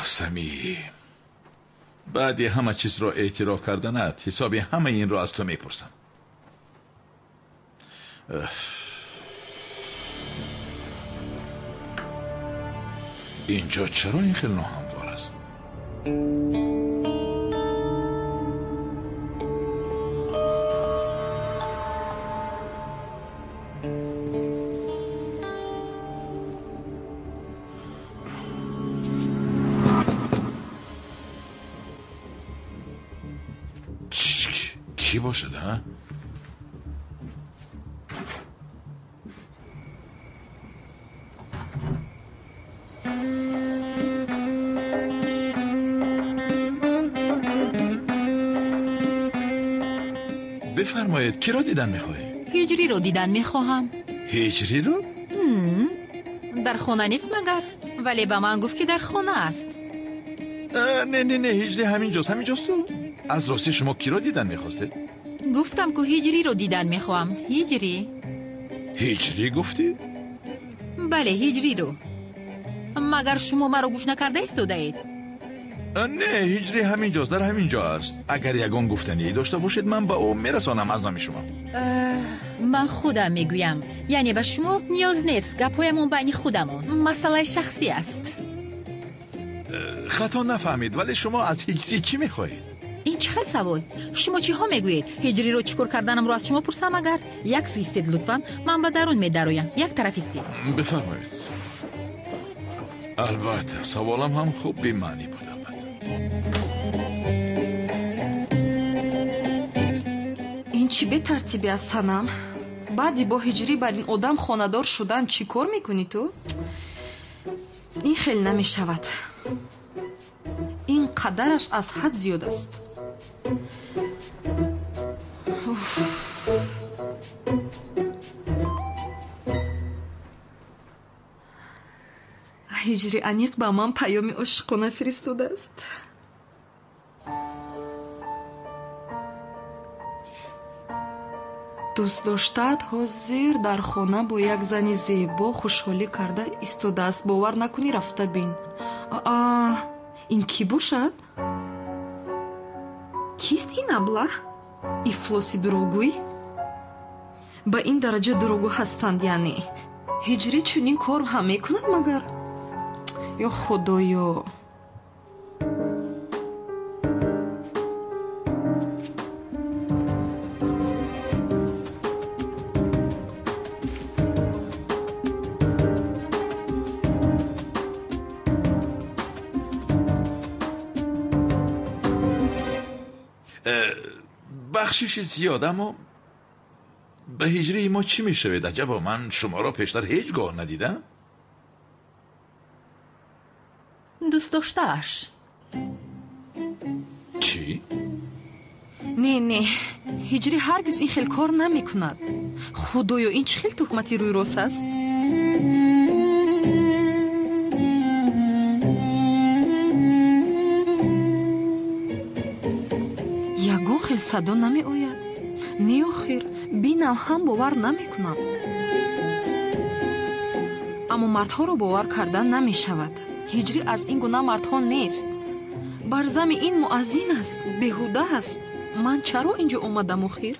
Сами, баъди ҳама чизро эътироф карданат ҳисоби ҳамаи инро аз ту мепурсам. Инҷо чаро ин хел ноҳамвор аст? Кӣ бошад, ҳа? Бифармоед, киро дидан мехоҳед? Ҳиҷриро дидан мехоҳам. Ҳиҷриро? Дар хона нест магар? Вале ба ман гуфт, ки дар хона аст. Не, не, не, ҳиҷри ҳаминҷост, ҳаминҷост. Аз ростӣ шумо киро дидан мехостед? Гуфтам, ку ҳиҷриро дидан мехоҳам. Ҳиҷрӣ. Ҳиҷрӣ гуфтӣ? Бале, ҳиҷриро. Магар шумо маро гӯш накарда истодаед? Не, ҳиҷрӣ ҳаминҷост, дар ҳамин ҷо аст. Агар ягон гуфтание дошта бошед, ман ба ӯ мерасонам аз номи шумо. Ман худам мегӯям. Яъне ба шумо ниёз нест, гапҳоямон байни худамон. Масъалаи шахсӣ аст. Хато нафаҳмид, вале шумо аз ҳиҷрӣ чӣ мехоҳед? Ин чӣ хел савол? Шумо чиҳо мегӯед? Ҳиҷриро чӣ кор карданамро аз шумо пурсам агар? Як сӯ истед лутфан, ман ба дарун медароям. Як тараф истед. Бифармоед. Албатта, саволам ҳам хуб бемаънӣ буд, албатта. Ин чӣ бетартибӣ аст, Санам? Баъди бо ҳиҷрӣ бар ин одам хонадор шудан чӣ кор мекунӣ ту? Ин хел намешавад. Ин қадараш аз ҳад зиёд аст. Ҳиҷри аниқ ба ман паёми ошиқона фиристодааст. Дӯст доштаат ҳозир дар хона бо як зани зебо хушҳолӣ карда истодааст. Бовар накунӣ, рафта бин. Аа, ин кӣ бошад? Кист ин аблаҳ? Ифлоси дурӯғгӯй? Ба ин дараҷа дурӯғгӯ ҳастанд, яъне. Ҳиҷрӣ чунин кор ҳам мекунад магар? Ё худоё! Бахшиши зиёд, аммо ба ҳиҷрии мо чӣ мешавед? Аҷабо, ман шуморо пештар ҳеҷ гоҳ надидам. Дӯст доштааш. Чӣ? Не, не, ҳиҷрӣ ҳаргиз ин хел кор намекунад. Худоё, ин чӣ хел туҳмати рӯйрост аст? Ягон хел садо намеояд. Не, охир, бинам ҳам бовар намекунам. Аммо мардҳоро бовар кардан намешавад. Ҳиҷрӣ аз ин гуна мардҳо нест. Бар зами ин муаззин аст, беҳуда аст. Ман чаро инҷо омадам охир?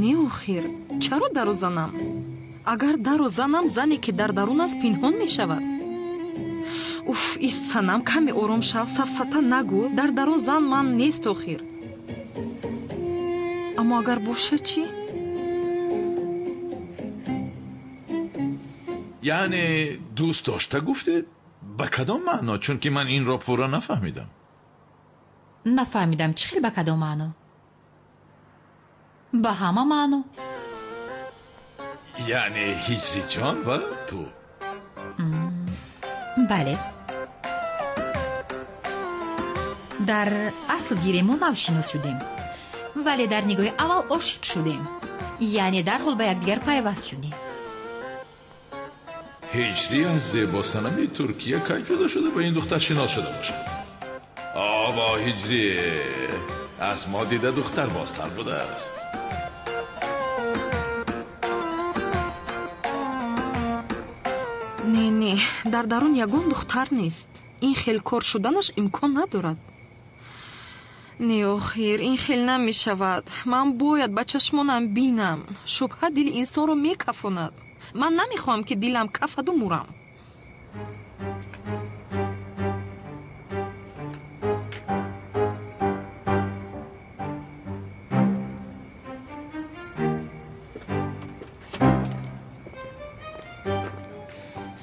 Не, охир, чаро даро занам? Агар даро занам, зане ки дар дарун аст пинҳон мешавад. Уф, ист Санам, каме ором шав, сафсата нагӯ. Дар дарун зан ман нест охир. Аммо агар бошад чӣ? Яъне дӯст дошта гуфтед? Ба кадом маъно? Чунки ман инро пурра нафаҳмидам. Нафаҳмидам чӣ хел ба кадом маъно? Ба ҳама маъно. Яъне ҳиҷриҷон ва ту? Бале. Дар асл гирем мо навшинос шудем, вале дар нигоҳи аввал ошиқ шудем. Яъне дарҳол ба якдигар пайваст шудем. Ҳиҷрӣ аз зебосанами Туркия кай ҷудо шуда ба ин духтар шинос шуда бошад? Ово, ҳиҷрӣ аз мо дида духтар бозтар будааст. Не, не, дар дарун ягон духтар нест. Ин хел кор шуданаш имкон надорад. Не, охир, ин хел намешавад. Ман бояд ба чашмонам бинам. Шубҳа дили инсонро мекафонад. Ман намехоҳам, ки дилам кафаду мурам.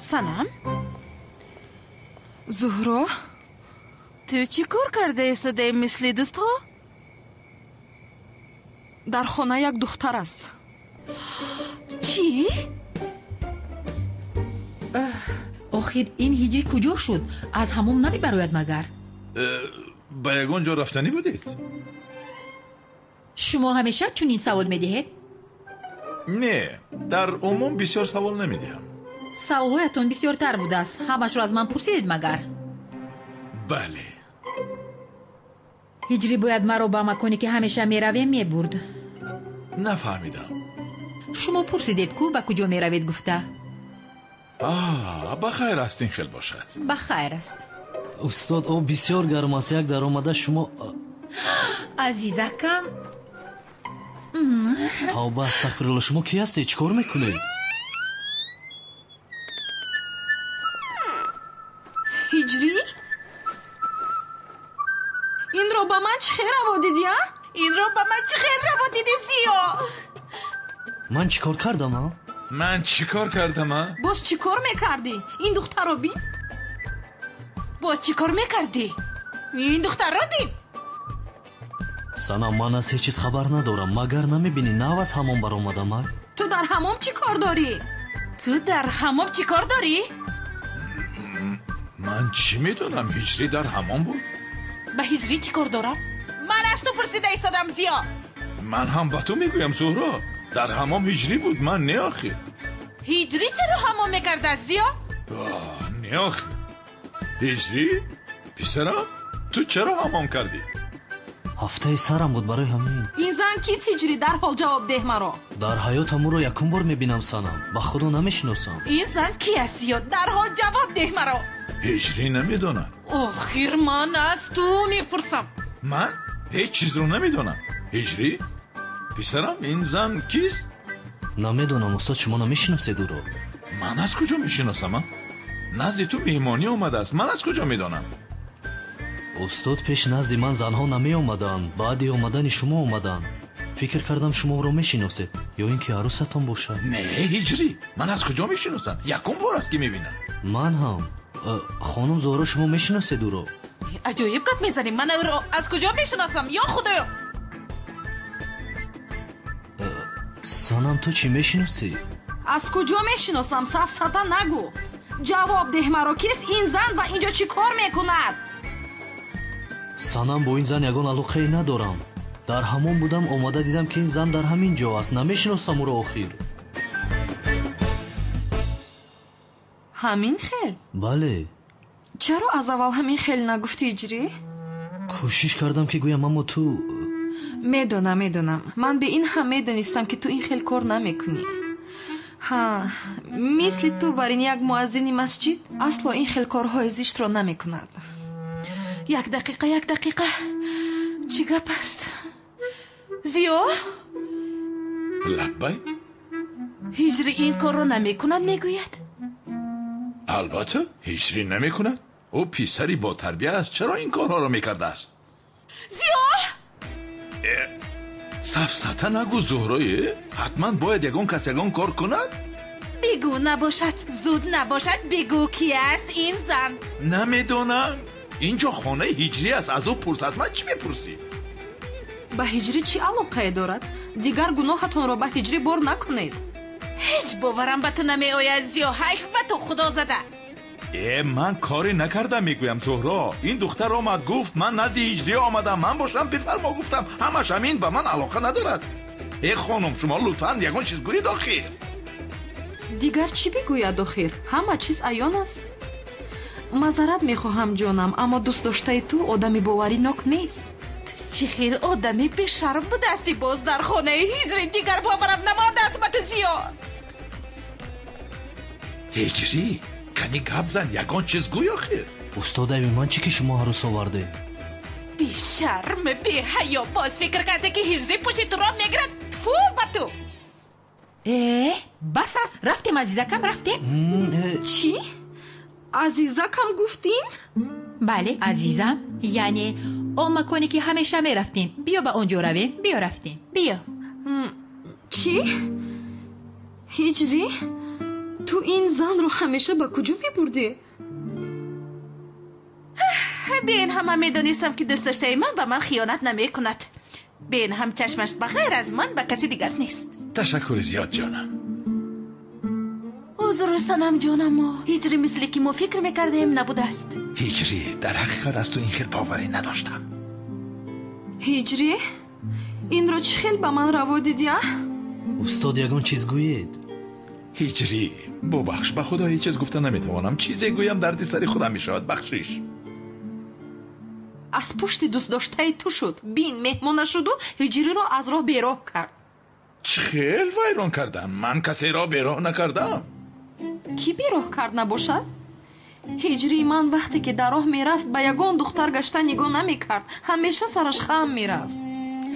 Санам? Зуҳро, Ту чӣ кор карда истодаи мисли дӯстҳо? Дар хона як духтар аст. Чӣ? Охир ин ҳиҷрӣ куҷо шуд? Аз ҳамом намебарояд магар? Ба ягон ҷо рафтанӣ будед? Шумо ҳамеша чунин савол медиҳед? Не, дар умум бисёр савол намедиҳам. Саволҳоятон бисёртар будааст. Ҳамашро аз ман пурсидед магар? Бале. Ҳиҷрӣ бояд маро ба маконе ки ҳамеша меравем мебурд. Нафаҳмидам. Шумо пурсидед ку ба куҷо меравед гуфта. Ба хайр аст ин хел бошад. Ба хайр аст. Устод, об бисёр гарм аст. Як даромада шумо Азизакам. Тавба, астағфирулло, шумо кӣ ҳастед? Чӣ кор мекунед? Ҳиҷрӣ? Инро ба ман чӣ хел раво дидӣ, а? Инро ба ман чӣ хел раво дидӣ, Зиё? Ман чӣ кор кардам, а? Ман чӣ кор кардам, а? Боз чӣ кор мекардӣ? Ин духтарро бин. Боз чӣ кор мекардӣ? Ин духтарро бин. Санам, ман аз ҳеҷ чиз хабар надорам. Магар намебинӣ нав аз ҳамом баромадам, а? Ту дар ҳамом чӣ кор дорӣ? Ту дар ҳамом чӣ кор дорӣ? Ман чӣ медонам, ҳиҷрӣ дар ҳамом буд? Ба ҳиҷрӣ чӣ кор дорам? Ман аз ту пурсида истодам, Зиё. Ман ҳам ба ту мегӯям, Зуҳро. Дар ҳамом ҳиҷрӣ буд, ман не охир. Ҳиҷрӣ чаро ҳамом мекардааст, Зиё? Не охир. Ҳиҷрӣ? Писарам, ту чаро ҳамом кардӣ? Ҳафтаи сарам буд барои ҳамин. Ин зан кист, ҳиҷрӣ? Дарҳол ҷавоб деҳ маро. Дар ҳаётам ӯро якум бор мебинам, Санам. Ба худо намешиносам. Ин зан ки аст, Зиё? Дарҳол ҷавоб деҳ маро. Ҳиҷрӣ намедонад. Охир ман аз ту мепурсам. Ман ҳеҷ чизро намедонам. Ҳиҷрӣ? Писарам, ин зан кист? Намедонам, устод, шумо намешиносед ӯро. Ман аз куҷо мешиносам, а? Назди ту меҳмонӣ омадааст. Ман аз куҷо медонам? Устод, пеш назди ман занҳо намеомаданд. Баъди омадани шумо омаданд. Фикр кардам шумо ӯро мешиносед ё ин ки арӯсатон бошад. Не, ҳиҷрӣ, ман аз куҷо мешиносам? Якум бор аст ки мебинам. Ман ҳам. Хонум Зуҳро, шумо мешиносед ӯро? Аҷоиб гап мезанем. Ман ӯро аз куҷо мешиносам? Ё худоё! Санам, ту чӣ мешиносӣ? Аз куҷо мешиносам? Сафсата нагӯ. Ҷавоб деҳ маро, кист ин зан ва инҷо чӣ кор мекунад? Санам, бо ин зан ягон алоқае надорам. Дар ҳамон будам, омада дидам ки ин зан дар ҳамин ҷо аст. Намешиносам ӯро охир. Ҳамин хел? Бале. Чаро аз аввал ҳамин хел нагуфтӣ, ҳиҷрӣ? Кӯшиш кардам ки гӯям, аммо ту Медонам, медонам. Ман бе ин ҳам медонистам ки ту ин хел кор намекунӣ. Ҳа, мисли ту бар ин як муаззини масҷид асло ин хел корҳои зиштро намекунад. Як дақиқа, як дақиқа. Чӣ гап аст? Зиё? Лаббай? Ҳиҷрӣ ин корро намекунад, мегӯяд? Албатта, ҳиҷрӣ намекунад. Ӯ писари ботарбия аст. Чаро ин корҳоро мекардааст? Зиё! Сафсата нагӯ, Зуҳрое. Ҳатман бояд ягон кас ягон кор кунад? Бигӯ набошад, зуд набошад, бигӯ ки аст ин зан. Намедонам. Инҷо хонаи ҳиҷрӣ аст. Аз ӯ пурс. Аз ман чӣ мепурсӣ? Ба ҳиҷрӣ чӣ алоқае дорад? Дигар гуноҳатонро ба ҳиҷрӣ бор накунед. Ҳеҷ боварам ба ту намеояд, Зиё. Ҳайф ба ту, худо зада. Ман коре накардам, мегӯям, Зуҳро. Ин духтар омад, гуфт ман назди ҳиҷрӣ омадам. Ман бошам бифармо гуфтам. Ҳамаш ҳамин ба ман алоқа надорад. Э хонум, шумо лутфан ягон чиз гӯед охир. Дигар чӣ бигӯяд охир? Ҳама чиз аён аст. Мазарат мехоҳам, ҷонам, аммо дӯстдоштаи ту одами боваринок нест. Ту чӣ хел одами бешарм будасти боз дар хонаи ҳиҷрӣ. Дигар боварам намондааст ба ту, Зиё. Ҳиҷрӣ, кани гап зан, ягон чиз гӯй охир. Устод, айби ман чӣ ки шумо арӯс овардед? Бешарм, беҳаё, боз фикр карде ки ҳиҷрӣ пушти туро мегирад. Тфу ба ту! Бас аст, рафтем, азизакам, рафтем. Чӣ? Азизакам гуфтин? Бале, азизам, яъне он маконе ки ҳамеша мерафтем. Биё ба он ҷо равем. Биё рафтем, биё. Чӣ? Ҳиҷрӣ? Ту ин занро ҳамеша ба куҷо мебурдӣ? Бин ҳама медонистам ки дӯстдоштаи ман ба ман хиёнат намекунад. Бин ҳам чашмаш ба ғайр аз ман ба каси дигар нест. Ташаккури зиёд ҷонам. Узр Санам ҷонамо, ҳиҷри мисли ки мо фикр мекардем набудааст. Ҳиҷрӣ, дар ҳақиқат аз ту ин хел боварӣ надоштам. Ҳиҷрӣ, инро чӣ хел ба ман раво дидӣ, а? Устод, ягон чиз гӯед. Ҳиҷрӣ, бубахш, ба худо ҳеҷ чиз гуфта наметавонам. Чизе гӯям дарди сари худам мешавад. Бахшиш. Аз пушти дӯстдоштаи ту шуд. Бин, меҳмон нашуду ҳиҷриро аз роҳ бероҳ кард. Чӣ хел вайрон кардам? Ман касеро бероҳ накардам. Кӣ бероҳ кард набошад? Ҳиҷрии ман вақте ки дар роҳ мерафт, ба ягон духтар гашта нигоҳ намекард. Ҳамеша сараш хам мерафт.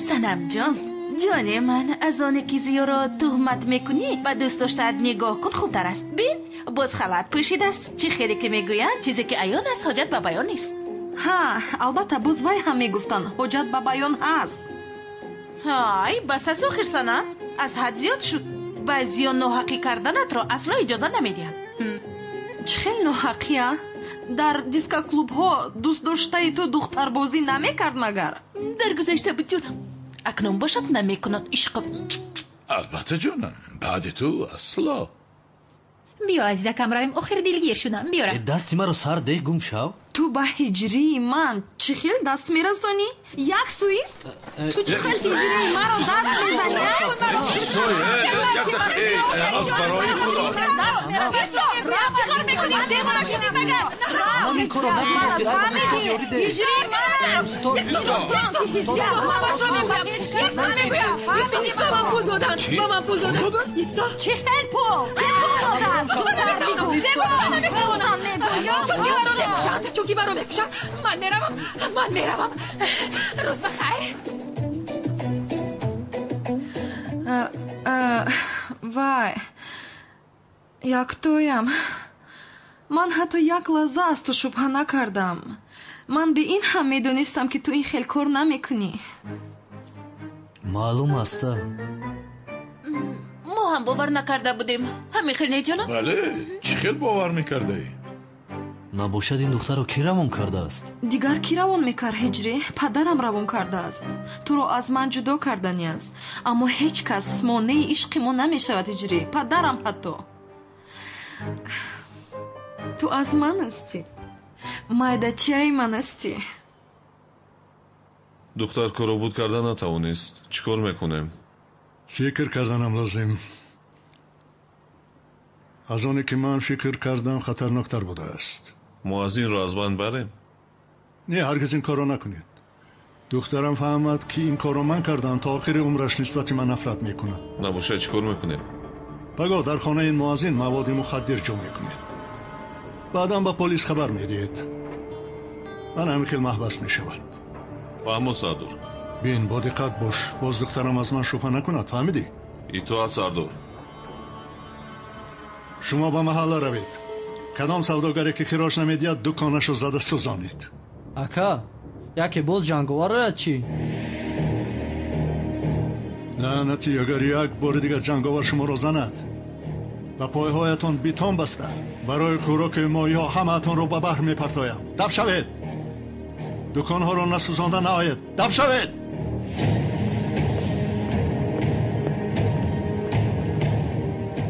Санамҷон, ҷоне ман, аз оне ки зиёро туҳмат мекунӣ, ба дӯстдоштаат нигоҳ кун хубтар аст. Бин, боз халат пӯшидааст. Чӣ хеле ки мегӯянд, чизе ки аён аст, ҳоҷат ба баён нест. Ҳа, албатта, боз вай ҳам мегуфтанд, ҳоҷат ба баён ҳаст. Ҳай, бас аст охир, Санам. Аз ҳад зиёд шуд. Ба зиён ноҳақӣ карданатро асло иҷоза намедиҳам. Чӣ хел ноҳақӣ, а? Дар дискоклубҳо дӯстдоштаи ту духтарбозӣ намекард магар? Дар гузашта буд, ҷонам. Акнун бошад намекунад, ишқам. Албатта, ҷонам, баъди ту асло. Биё, азизакам, равем, охир дилгир шудам. Биёра. Дасти маро сар деҳ, гум шав. Ту ба ҳиҷрии ман чӣ хел даст мерасонӣ? Як суист? Ту чӣ хел ҳиҷрии маро даст мезанӣ? Аз барои худо. Чӣ кор мекунӣ? Девона шудӣ магар? Ҳиҷрии ман! Чӣ хел пул? Кӣ пул додааст? Чунки маро мекушанд. Ман меравам, ман меравам. Рӯз ба хайр. Вай, яктоям. Ман ҳатто як лаҳза аз ту шубҳа накардам. Ман бе ин ҳам медонистам, ки ту ин хел кор намекунӣ. Маълум аст. Мо ҳам бовар накарда будем. Ҳамин хел не, ҷонам? Бале, чӣ хел бовар мекардаӣ? Набошад, ин духтарро кӣ равон кардааст? Дигар кӣ равон мекард, ҳиҷрӣ? Падарам равон кардааст. Туро аз ман ҷудо кардани аст. Аммо ҳеҷ кас монеи ишқи мо намешавад, ҳиҷрӣ. Падарам ҳатто. Ту аз ман ҳастӣ. Майдачаи ман ҳастӣ. Духтар коробуд карда натавонист. Чӣ кор мекунем? Фикр карданам лозим. Аз оне ки ман фикр кардам хатарноктар будааст. Муаззинро аз банд барем? Не, ҳаргиз ин корро накунед. Духтарам фаҳмад, ки ин корро ман кардам, то охири умраш нисбати ман нафрат мекунад. Набошад, чӣ кор мекунем? Пагоҳ дар хонаи ин муаззин маводи мухаддир ҷо мекунед. Баъдан ба полис хабар медиҳед. Ман ҳамин хел маҳбас мешавад. Фаҳмо, Сардор. Бин, бо диққат бош. Боз духтарам аз ман шубҳа накунад, фаҳмидӣ? Итоат, Сардор. Шумо ба маҳалла равед. Кадом савдогаре ки хироҷ намедиҳад, дуконашро зада сӯзонед. Ака, яке боз ҷанговар ояд чӣ? Лаънатӣ, агар як бори дигар ҷанговар шуморо занад, ба пойҳоятон битон баста, барои хӯроки моҳиҳо ҳамаатонро ба баҳр мепартоям. Даф шавед! Дуконҳоро насӯзонда наоед. Даф шавед!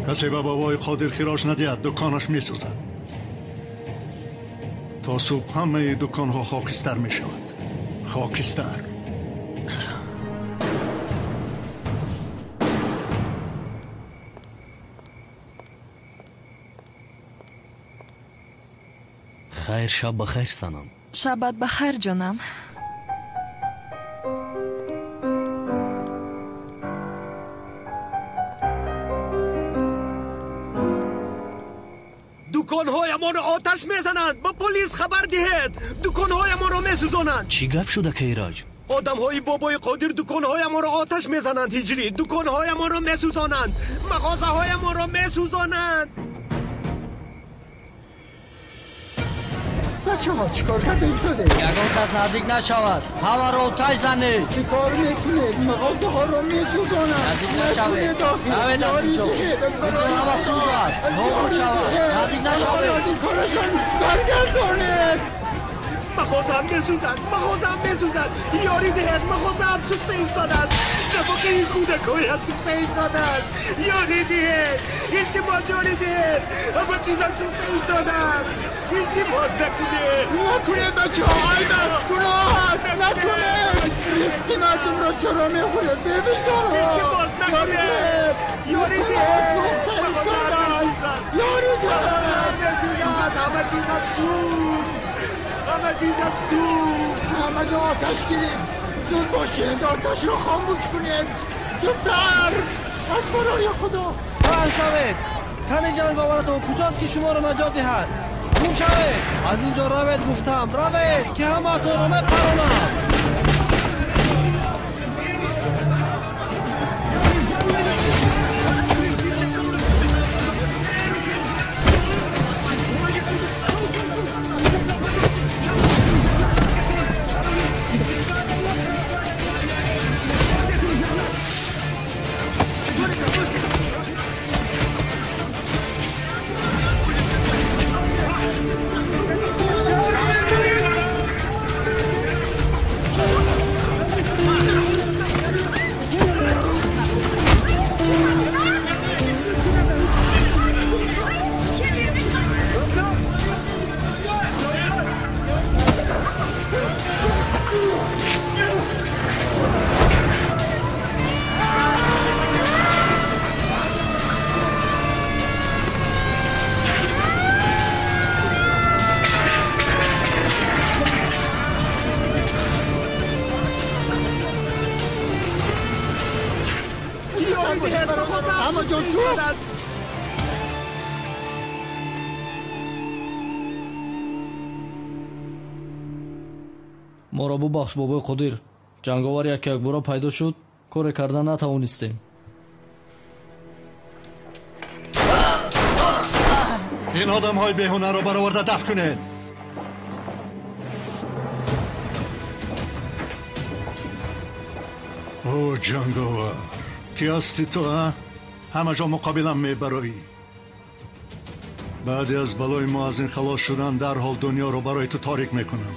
Касе ба бобои Қодир хироҷ надиҳад, дуконаш месӯзад. То субҳ ҳамаи дуконҳо хокистар мешавад. Хокистар. Хайр, шаб ба хайр, Санам. Шабат ба хайр, ҷонам. Дуконҳоямонро оташ мезананд. Ба полис хабар диҳед. Дуконҳоямонро месӯзонанд. Чӣ гап шуда, Кайраҷ? Одамҳои бобои Қодир дуконҳоямонро оташ мезананд, ҳиҷрӣ. Дуконҳоямонро месӯзонанд. Мағозаҳоямонро месӯзонанд. بچه ها چیکار کرده ایستاده؟ یگان کس نزدیک نشود، همه را آتش زنید. چیکار میکنید؟ مغازه ها را میسوزانند. نزدیک نشوید، نوید از اینجا. همه سوزد، نابود شود. نزدیک نشوید. از این کارشان برگردانید. Мағозаам месӯзад, мағозаам месӯзад. Ёрӣ диҳед, мағозаам сӯхта истодааст. Нафақаи кӯдакҳоям сӯхта истодааст. Ёрӣ диҳед, илтимос, ёрӣ диҳед. Ҳама чизам сӯхта истодааст. Илтимос, накунед. Накунед, бачаҳо, айб аст, гуноҳ аст. Накунед. Ризқи мардумро чаро мехӯред? Бевиҷдонҳо. Илтимос, накунед. Ёрӣ диҳед. Сӯхта истодааст. Ёрӣ диҳед. Месӯзад, ҳама чизам сӯхт. Ҳама чизам сӯхт. Ҳама ҷо оташ гирифт. Зуд бошед, оташро хомӯш кунед. Зудтар, аз барои Худо. Паҳн шавед. Тани ҷанговаратон куҷост, ки шуморо наҷот диҳад? Гум шавед, аз ин ҷо равед, гуфтам, равед, ки ҳамаатонро мепаронам. Моро бубахш, бобои Қодир. Ҷанговар як якбора пайдо шуд, коре карда натавонистем. Ин одамҳои беҳунарро бароварда дафт кунед. О, ҷанговар, ки ҳасти ту, а? Ҳама ҷо муқобилам мебароӣ. Баъди аз балои мо аз ин халос шудан, дарҳол дунёро барои ту торик мекунам.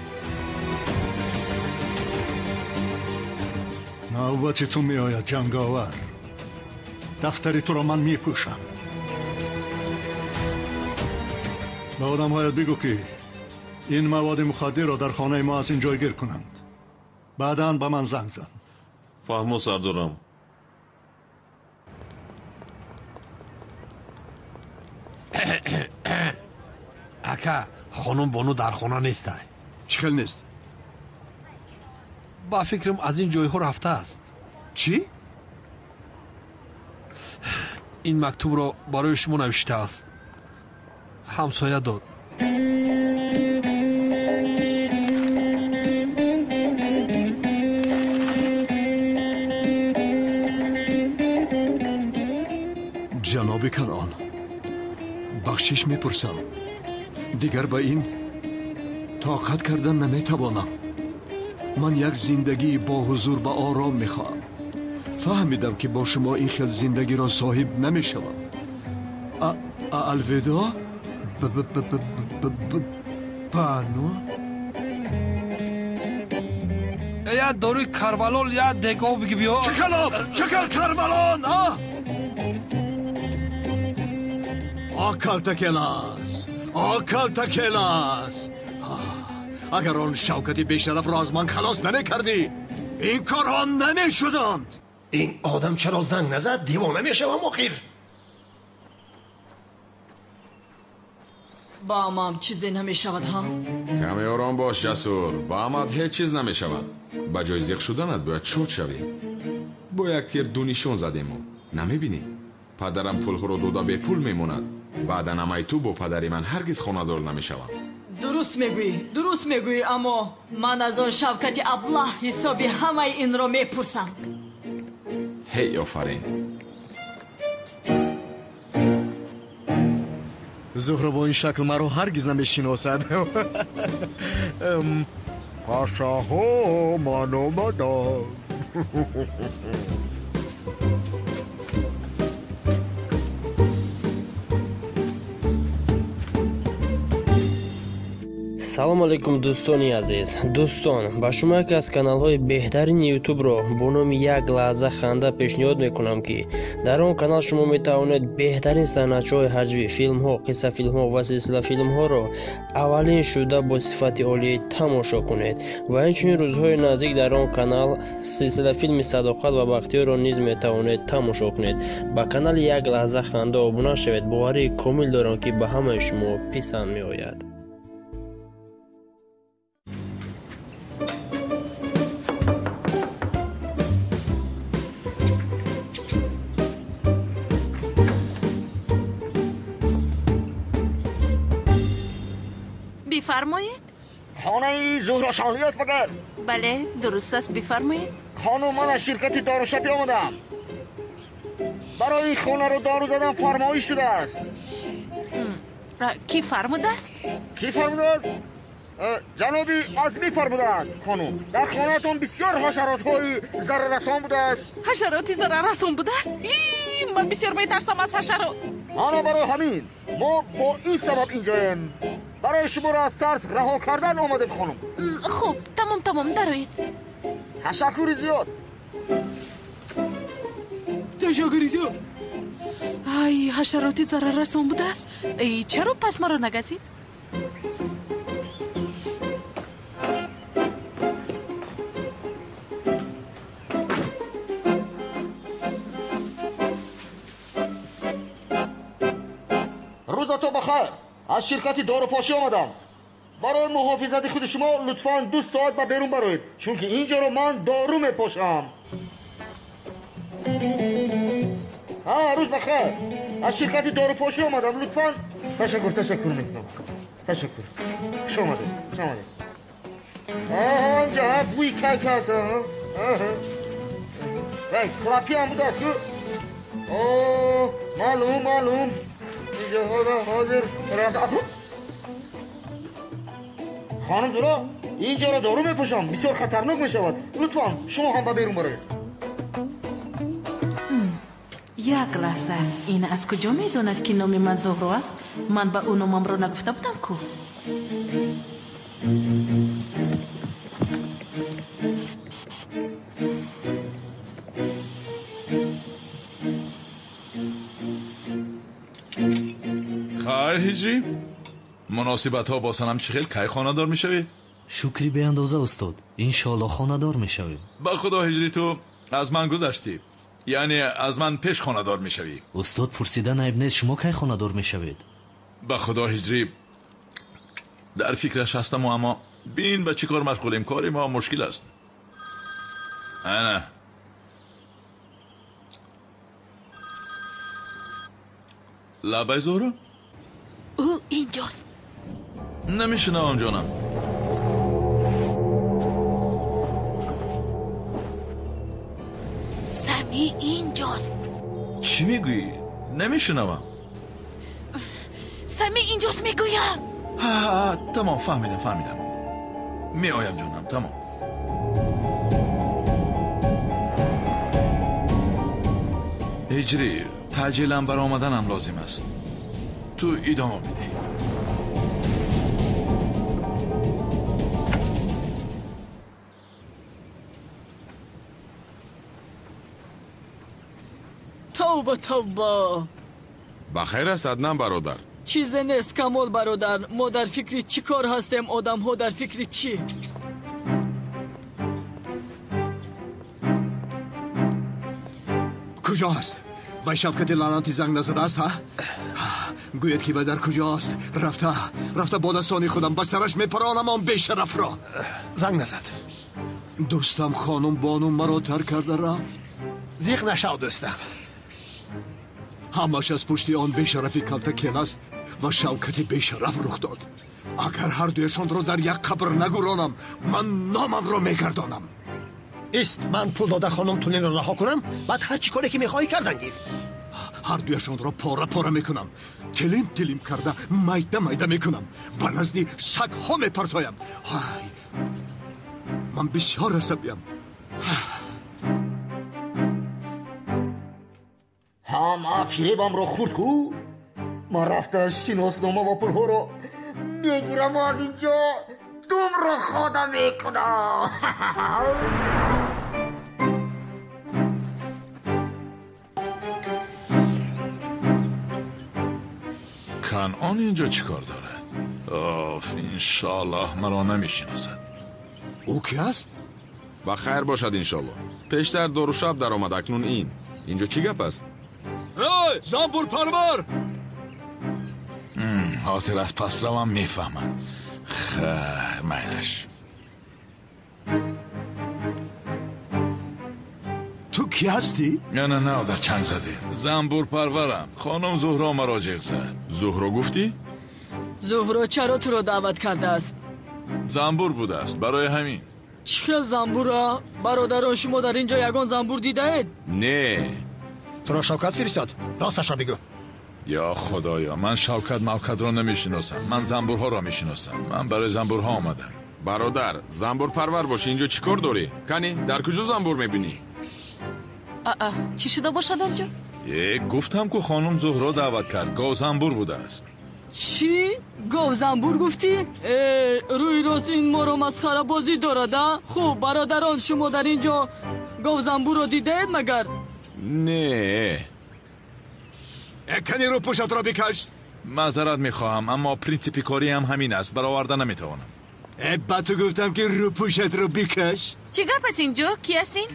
Навбати ту меояд, ҷанговар. Дафтари туро ман мепӯшам. Ба одамҳоят бигӯ, ки ин маводи мухаддирро дар хонаи мо аз ин ҷойгир кунанд. Баъдан ба ман занг зан. Фаҳмо, сардорам. Ака, хонум Бону дар хона нестай. Чӣ хел нест? Ба фикрам, аз ин ҷойҳо рафтааст. Чӣ? Ин мактубро барои шумо навиштааст. Ҳамсоя дод. Ҷаноби Канон, бахшиш мепурсам. Дигар ба ин тоқат кардан наметавонам. Ман як зиндагии бо ҳузур ва ором мехоҳам. Фаҳмидам, ки бо шумо ин хел зиндагиро соҳиб намешавам. Алвидо, Бану. Я доруи карвалол, я дегов биги, биё. Чӣ калом? Чӣ кал карвалон, а? О, калтакелас! О, калтакелас! Агар он Шавкати бешарафро аз ман халос намекардӣ, ин корҳо намешуданд. Ин одам чаро занг назад? Девона мешавам охир. Ба амам чизе намешавад, ҳа? Каме ором бош, Ҷасур. Ба амат ҳеҷ чиз намешавад. Ба ҷои зиқ шуданат бояд шод шавӣ. Бо як тир ду нишон задему. Намебинӣ? Падарам пулҳоро дода бепул мемонад. Баъдан амаи ту бо падари ман ҳаргиз хонадор намешаванд. Дуруст мегӯӣ, дуруст мегӯӣ, аммо ман аз он Шавкати аблаҳ ҳисоби ҳамаи инро мепурсам. Ҳей, офарин. Зуҳро бо ин шакл маро ҳаргиз намешиносад. Пашаҳо, ман омадам. Салом алейкум, дӯстони азиз. Дӯстон, ба шумо яке аз каналҳои беҳтарини ютубро бо номи Як лаҳза ханда пешниҳод мекунам, ки дар он канал шумо метавонед беҳтарин санъатчаҳои ҳаҷвӣ, филмҳо, қиссафилмҳо ва силсилафилмҳоро аввалин шуда бо сифати олӣ тамошо кунед. Ва инчунин рӯзҳои наздик дар он канал силсилафилми Садоқат ва Бахтиёрро низ метавонед тамошо кунед. Ба канали Як лаҳза ханда обуна шавед. Боварии комил дорам, ки ба ҳамаи шумо писанд меояд. Бифармоед. Хонаи Зуҳро Шонлӣ аст магар? Бале, дуруст аст, бифармоед. Хонум, ман аз ширкати дорушапӣ омадам. Барои хонаро дору задан фармоиш шудааст. Кӣ фармудааст? Кӣ фармудааст? Ҷаноби Азмӣ фармудааст, хонум. Дар хонаатон бисёр ҳашаротҳои зараррасон будааст. Ҳашароти зараррасон будааст? Ман бисёр метарсам аз ҳашарот. Ана барои ҳамин мо бо ин сабаб инҷоем. Барои шуморо аз тарс раҳо кардан омадем, хонум. Хуб, тамом, тамом, дароед. Ташаккури зиёд. Ташаккури зиёд. Ай, ҳашароти зараррасон будааст. Чаро пас маро нагазид? Рӯзато бахайр. Аз ширкати дорупошӣ омадам. Барои муҳофизати худи шумо лутфан 2 соат ба берун бароед, чунки ин ҷоро ман дору мепошам. Рӯз бахайр. Аз ширкати дорупошӣ омадам. Лутфан. Ташаккур, ташаккур мекунам. Ташаккур. Хуш омадед, хуш омадед. Инҷа бӯи кайк аст. Вай, клапиам будааст ку? Маълум, маълум. Ҳозир хонум Зуро, ин ҷоро дору мепӯшам, бисёр хатарнок мешавад. Лутфан шумо ҳам ба берун бароед. Як лаҳза, ин аз куҷо медонад, ки номи ман Зуҳро аст? Ман ба ӯ номамро нагуфта будам ку? Хайр, Ҳиҷрӣ, муносибатҳо бо Санам чӣ хел? Кай хонадор мешавед? Шукри беандоза, устод. Иншоалло хонадор мешавем. Ба худо, Ҳиҷрӣ, ту аз ман гузаштӣ, яъне аз ман пеш хонадор мешавӣ. Устод, пурсидан айб нест, шумо кай хонадор мешавед? Ба худо, Ҳиҷрӣ, дар фикраш ҳастаму, аммо бин ба чӣ кор машғулем. Кори мо мушкил аст. Ана лабай, Зуҳро. Ӯ инҷост. Намешунавам, ҷонам. Сами инҷост. Чӣ мегӯӣ? Намешунавам. Сами инҷост, мегӯям. Тамом, фаҳмидам, фаҳмидам. Меоям, ҷонам, тамом. Ҳиҷрӣ, таъҷилан баромаданам лозим аст. Ту идома бидеҳ. Тавба, тавба. Ба хайр аст, Аднан бародар? Чизе нест, Камол бародар. Мо дар фикри чӣ кор ҳастем, одамҳо дар фикри чӣ? Куҷо аст? Вай Шавкати лаънати занг назадааст, ҳа? Гӯяд, ки вай дар куҷост. Рафта, рафта бо дастонӣ худам ба сараш мепаронам он бешарафро. Занг назад. Дӯстам хонум бону маро тарк карда рафт. Зиқ нашав, дӯстам. Ҳамаш аз пушти он бешарафи калта келаст ва Шавкати бешараф рух дод. Агар ҳардуяшонро дар як қабр нагуронам, ман номамро мегардонам. Ист, ман пул дода хонум Тулинро раҳо кунам, баъд ҳар чӣ коре ки мехоҳӣ кардан гир. Ҳардуяшонро пора пора мекунам, тилим тилим карда майда майда мекунам, ба назди сагҳо мепартоям. Ҳай, ман бисёр асабиям. Ҳама фиребамро хӯрд ку. Ман рафта шиноснома ва пулҳоро Мегирам аз инҷо думро хода мекунам. Канъон инҷо чӣ кор дорад? Оф, иншоаллоҳ маро намешиносад. Ӯ ки аст? Ба хайр бошад иншоаллоҳ. Пештар дорушаб даромад, акнун ин. Инҷо чӣ гап аст? Эй, занбурпарвар! Ҳозир аз пасравам мефаҳмад. Хайр, майлаш. Ту кӣ ҳастӣ? Не, не, не, дар чанг задӣ. Занбурпарварам. Хонум Зуҳро маро ҷиғ зад. Зуҳро гуфтӣ? Зуҳро чаро туро даъват кардааст? Занбур будааст, барои ҳамин. Чӣ хел занбура? Бародарон, шумо дар ин ҷо ягон занбур дидаед? Не. Туро Шавкат фиристод? Росташро бигӯ. Ё худоё, ман Шавкат Мавкатро намешиносам. Ман занбурҳоро мешиносам. Ман барои занбурҳо омадам. Бародар, занбурпарвар бош, инҷо чӣ кор дорӣ? Кани, дар куҷо занбур мебинӣ? Аа, чӣ шуда бошад онҷо? Гуфтам ку хонум Зуҳро даъват кард. Гов занбур будааст. Чӣ? Гов занбур гуфтӣ? Рӯи рост ин моро масхарабозӣ дорад, а? Хуб, бародарон, шумо дар ин ҷо гов занбурро дидаед магар? Не. Кани рӯпӯшатро бикаш. Маъзарат мехоҳам, аммо принсипи кориам ҳамин аст. Бароварда наметавонам. Ба ту гуфтам ки рӯпӯшатро бикаш. Чӣ гап аст инҷо? Кӣ ҳастин?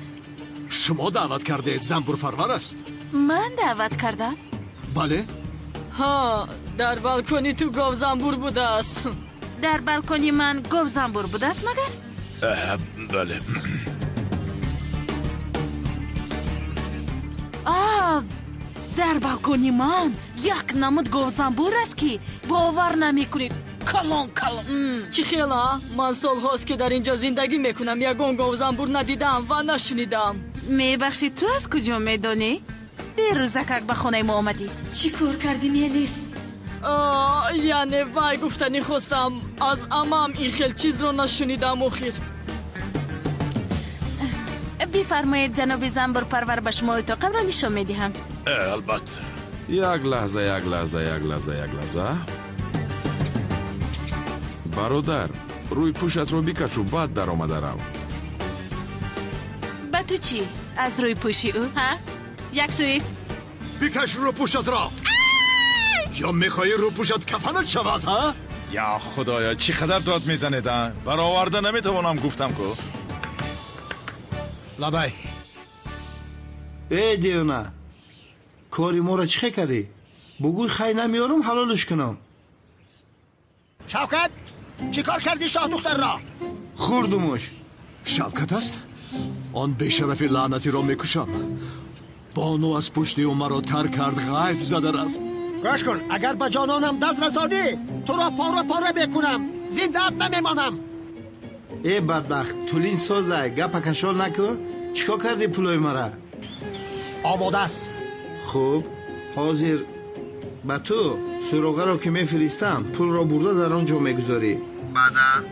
Шумо даъват кардед, занбурпарвар аст. Ман даъват кардам? Бале. Ҳа, дар балкони ту говзанбур будааст. Дар балкони ман говзанбур будааст магар? Бале. Дар балкони ман як намуд говзанбур аст ки бовар намекунед. Калон калон. Чӣ хела? Ман солҳост ки дар ин ҷо зиндагӣ мекунам, ягон говзанбур надидам ва нашунидам. Мебахшид, ту аз куҷо медонӣ? Дерӯзакак ба хонаи мо омадӣ. Чӣ кор кардӣ, Мелис? Яъне вай гуфтанӣ хостам, аз амам ин хел чизро нашунидам охир. Бифармоед, ҷаноби занбурпарвар, ба шумо утоқамро нишон медиҳам. Албатта. Як лаҳза, як лаҳза, як лаҳза, як лаҳза. Бародар, рӯи пӯшатро бикашу, баъд даромада рав. Ба ту чӣ аз рӯи пӯши ӯ, ҳа? Як сӯист. Бикаш рӯпӯшатро. Ё мехоҳӣ рӯпӯшат кафанат шавад, ҳа? Я худоё, чӣ қадар дод мезанед, а? Бароварда наметавонам, гуфтам ку. Лабай. Э, девона, кори моро чӣ хел кардӣ? Бугӯй хай намеёрам, ҳалолш кунам. Шавкат, чӣ кор кардӣ шоҳдухтарро? Хӯрдумуш. Шавкат аст? Он бешарафи лаънатиро мекушам. Бону аз пушти ӯ маро тар кард, ғайб зада рафт. Гӯш кун, агар ба ҷононам даст расонӣ, туро пора пора мекунам, зиндаат намемонам. Э бадбахт, тулин созай, гапа кашол накун. Чӣ кор кардӣ пулои мара? Омода аст. Хуб, ҳозир ба ту суроғаро ки мефиристам, пулро бурда дар он ҷо мегузорӣ. Баъдан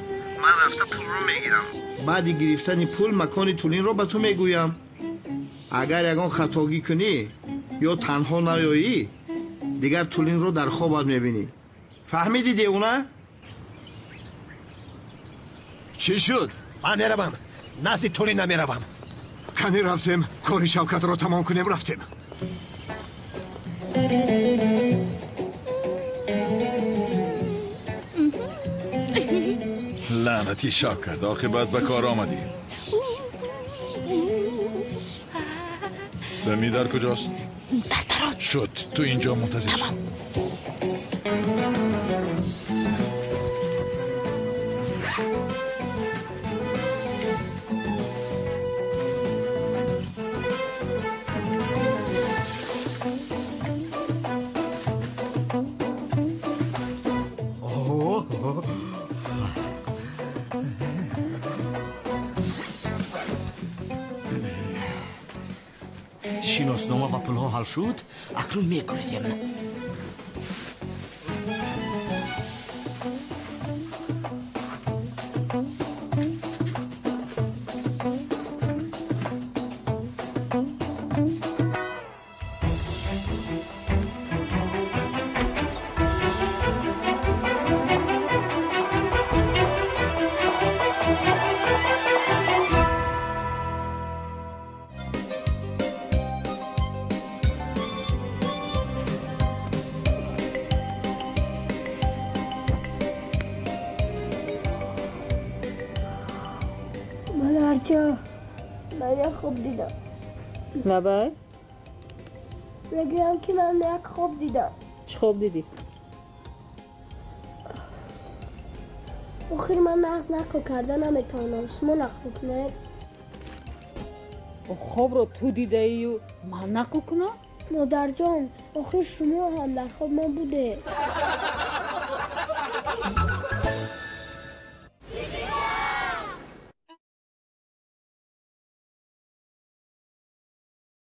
ман рафта пулро мегирам. Баъди гирифтани пул макони тулинро ба ту мегӯям. Агар ягон хатогӣ кунӣ ё танҳо наёӣ, дигар тулинро дар хобат мебинӣ. Фаҳмидӣ, девона? Чӣ шуд? Ман меравам, назди тулин намеравам. Кани рафтем, кори Шавкатро тамом кунем, рафтем. Лаънати Шавкат, оқибат ба кор омадӣ. Сами дар куҷост? Дар дарон. Шуд, ту инҷо мунтазир шав. Шиноснома ва пулҳо ҳал шуд, акнун мегурезем. Чо? Ман як хоб дидам. Лабай? Мегӯям ки ман як хоб дидам. Чӣ хоб дидӣ? Охир ман нағз нақл карда наметавонам. Шумо нақл кунед. Хобро ту дидаию ман нақл кунам? Модарҷон, охир шумо ҳам дар хоб ман будед.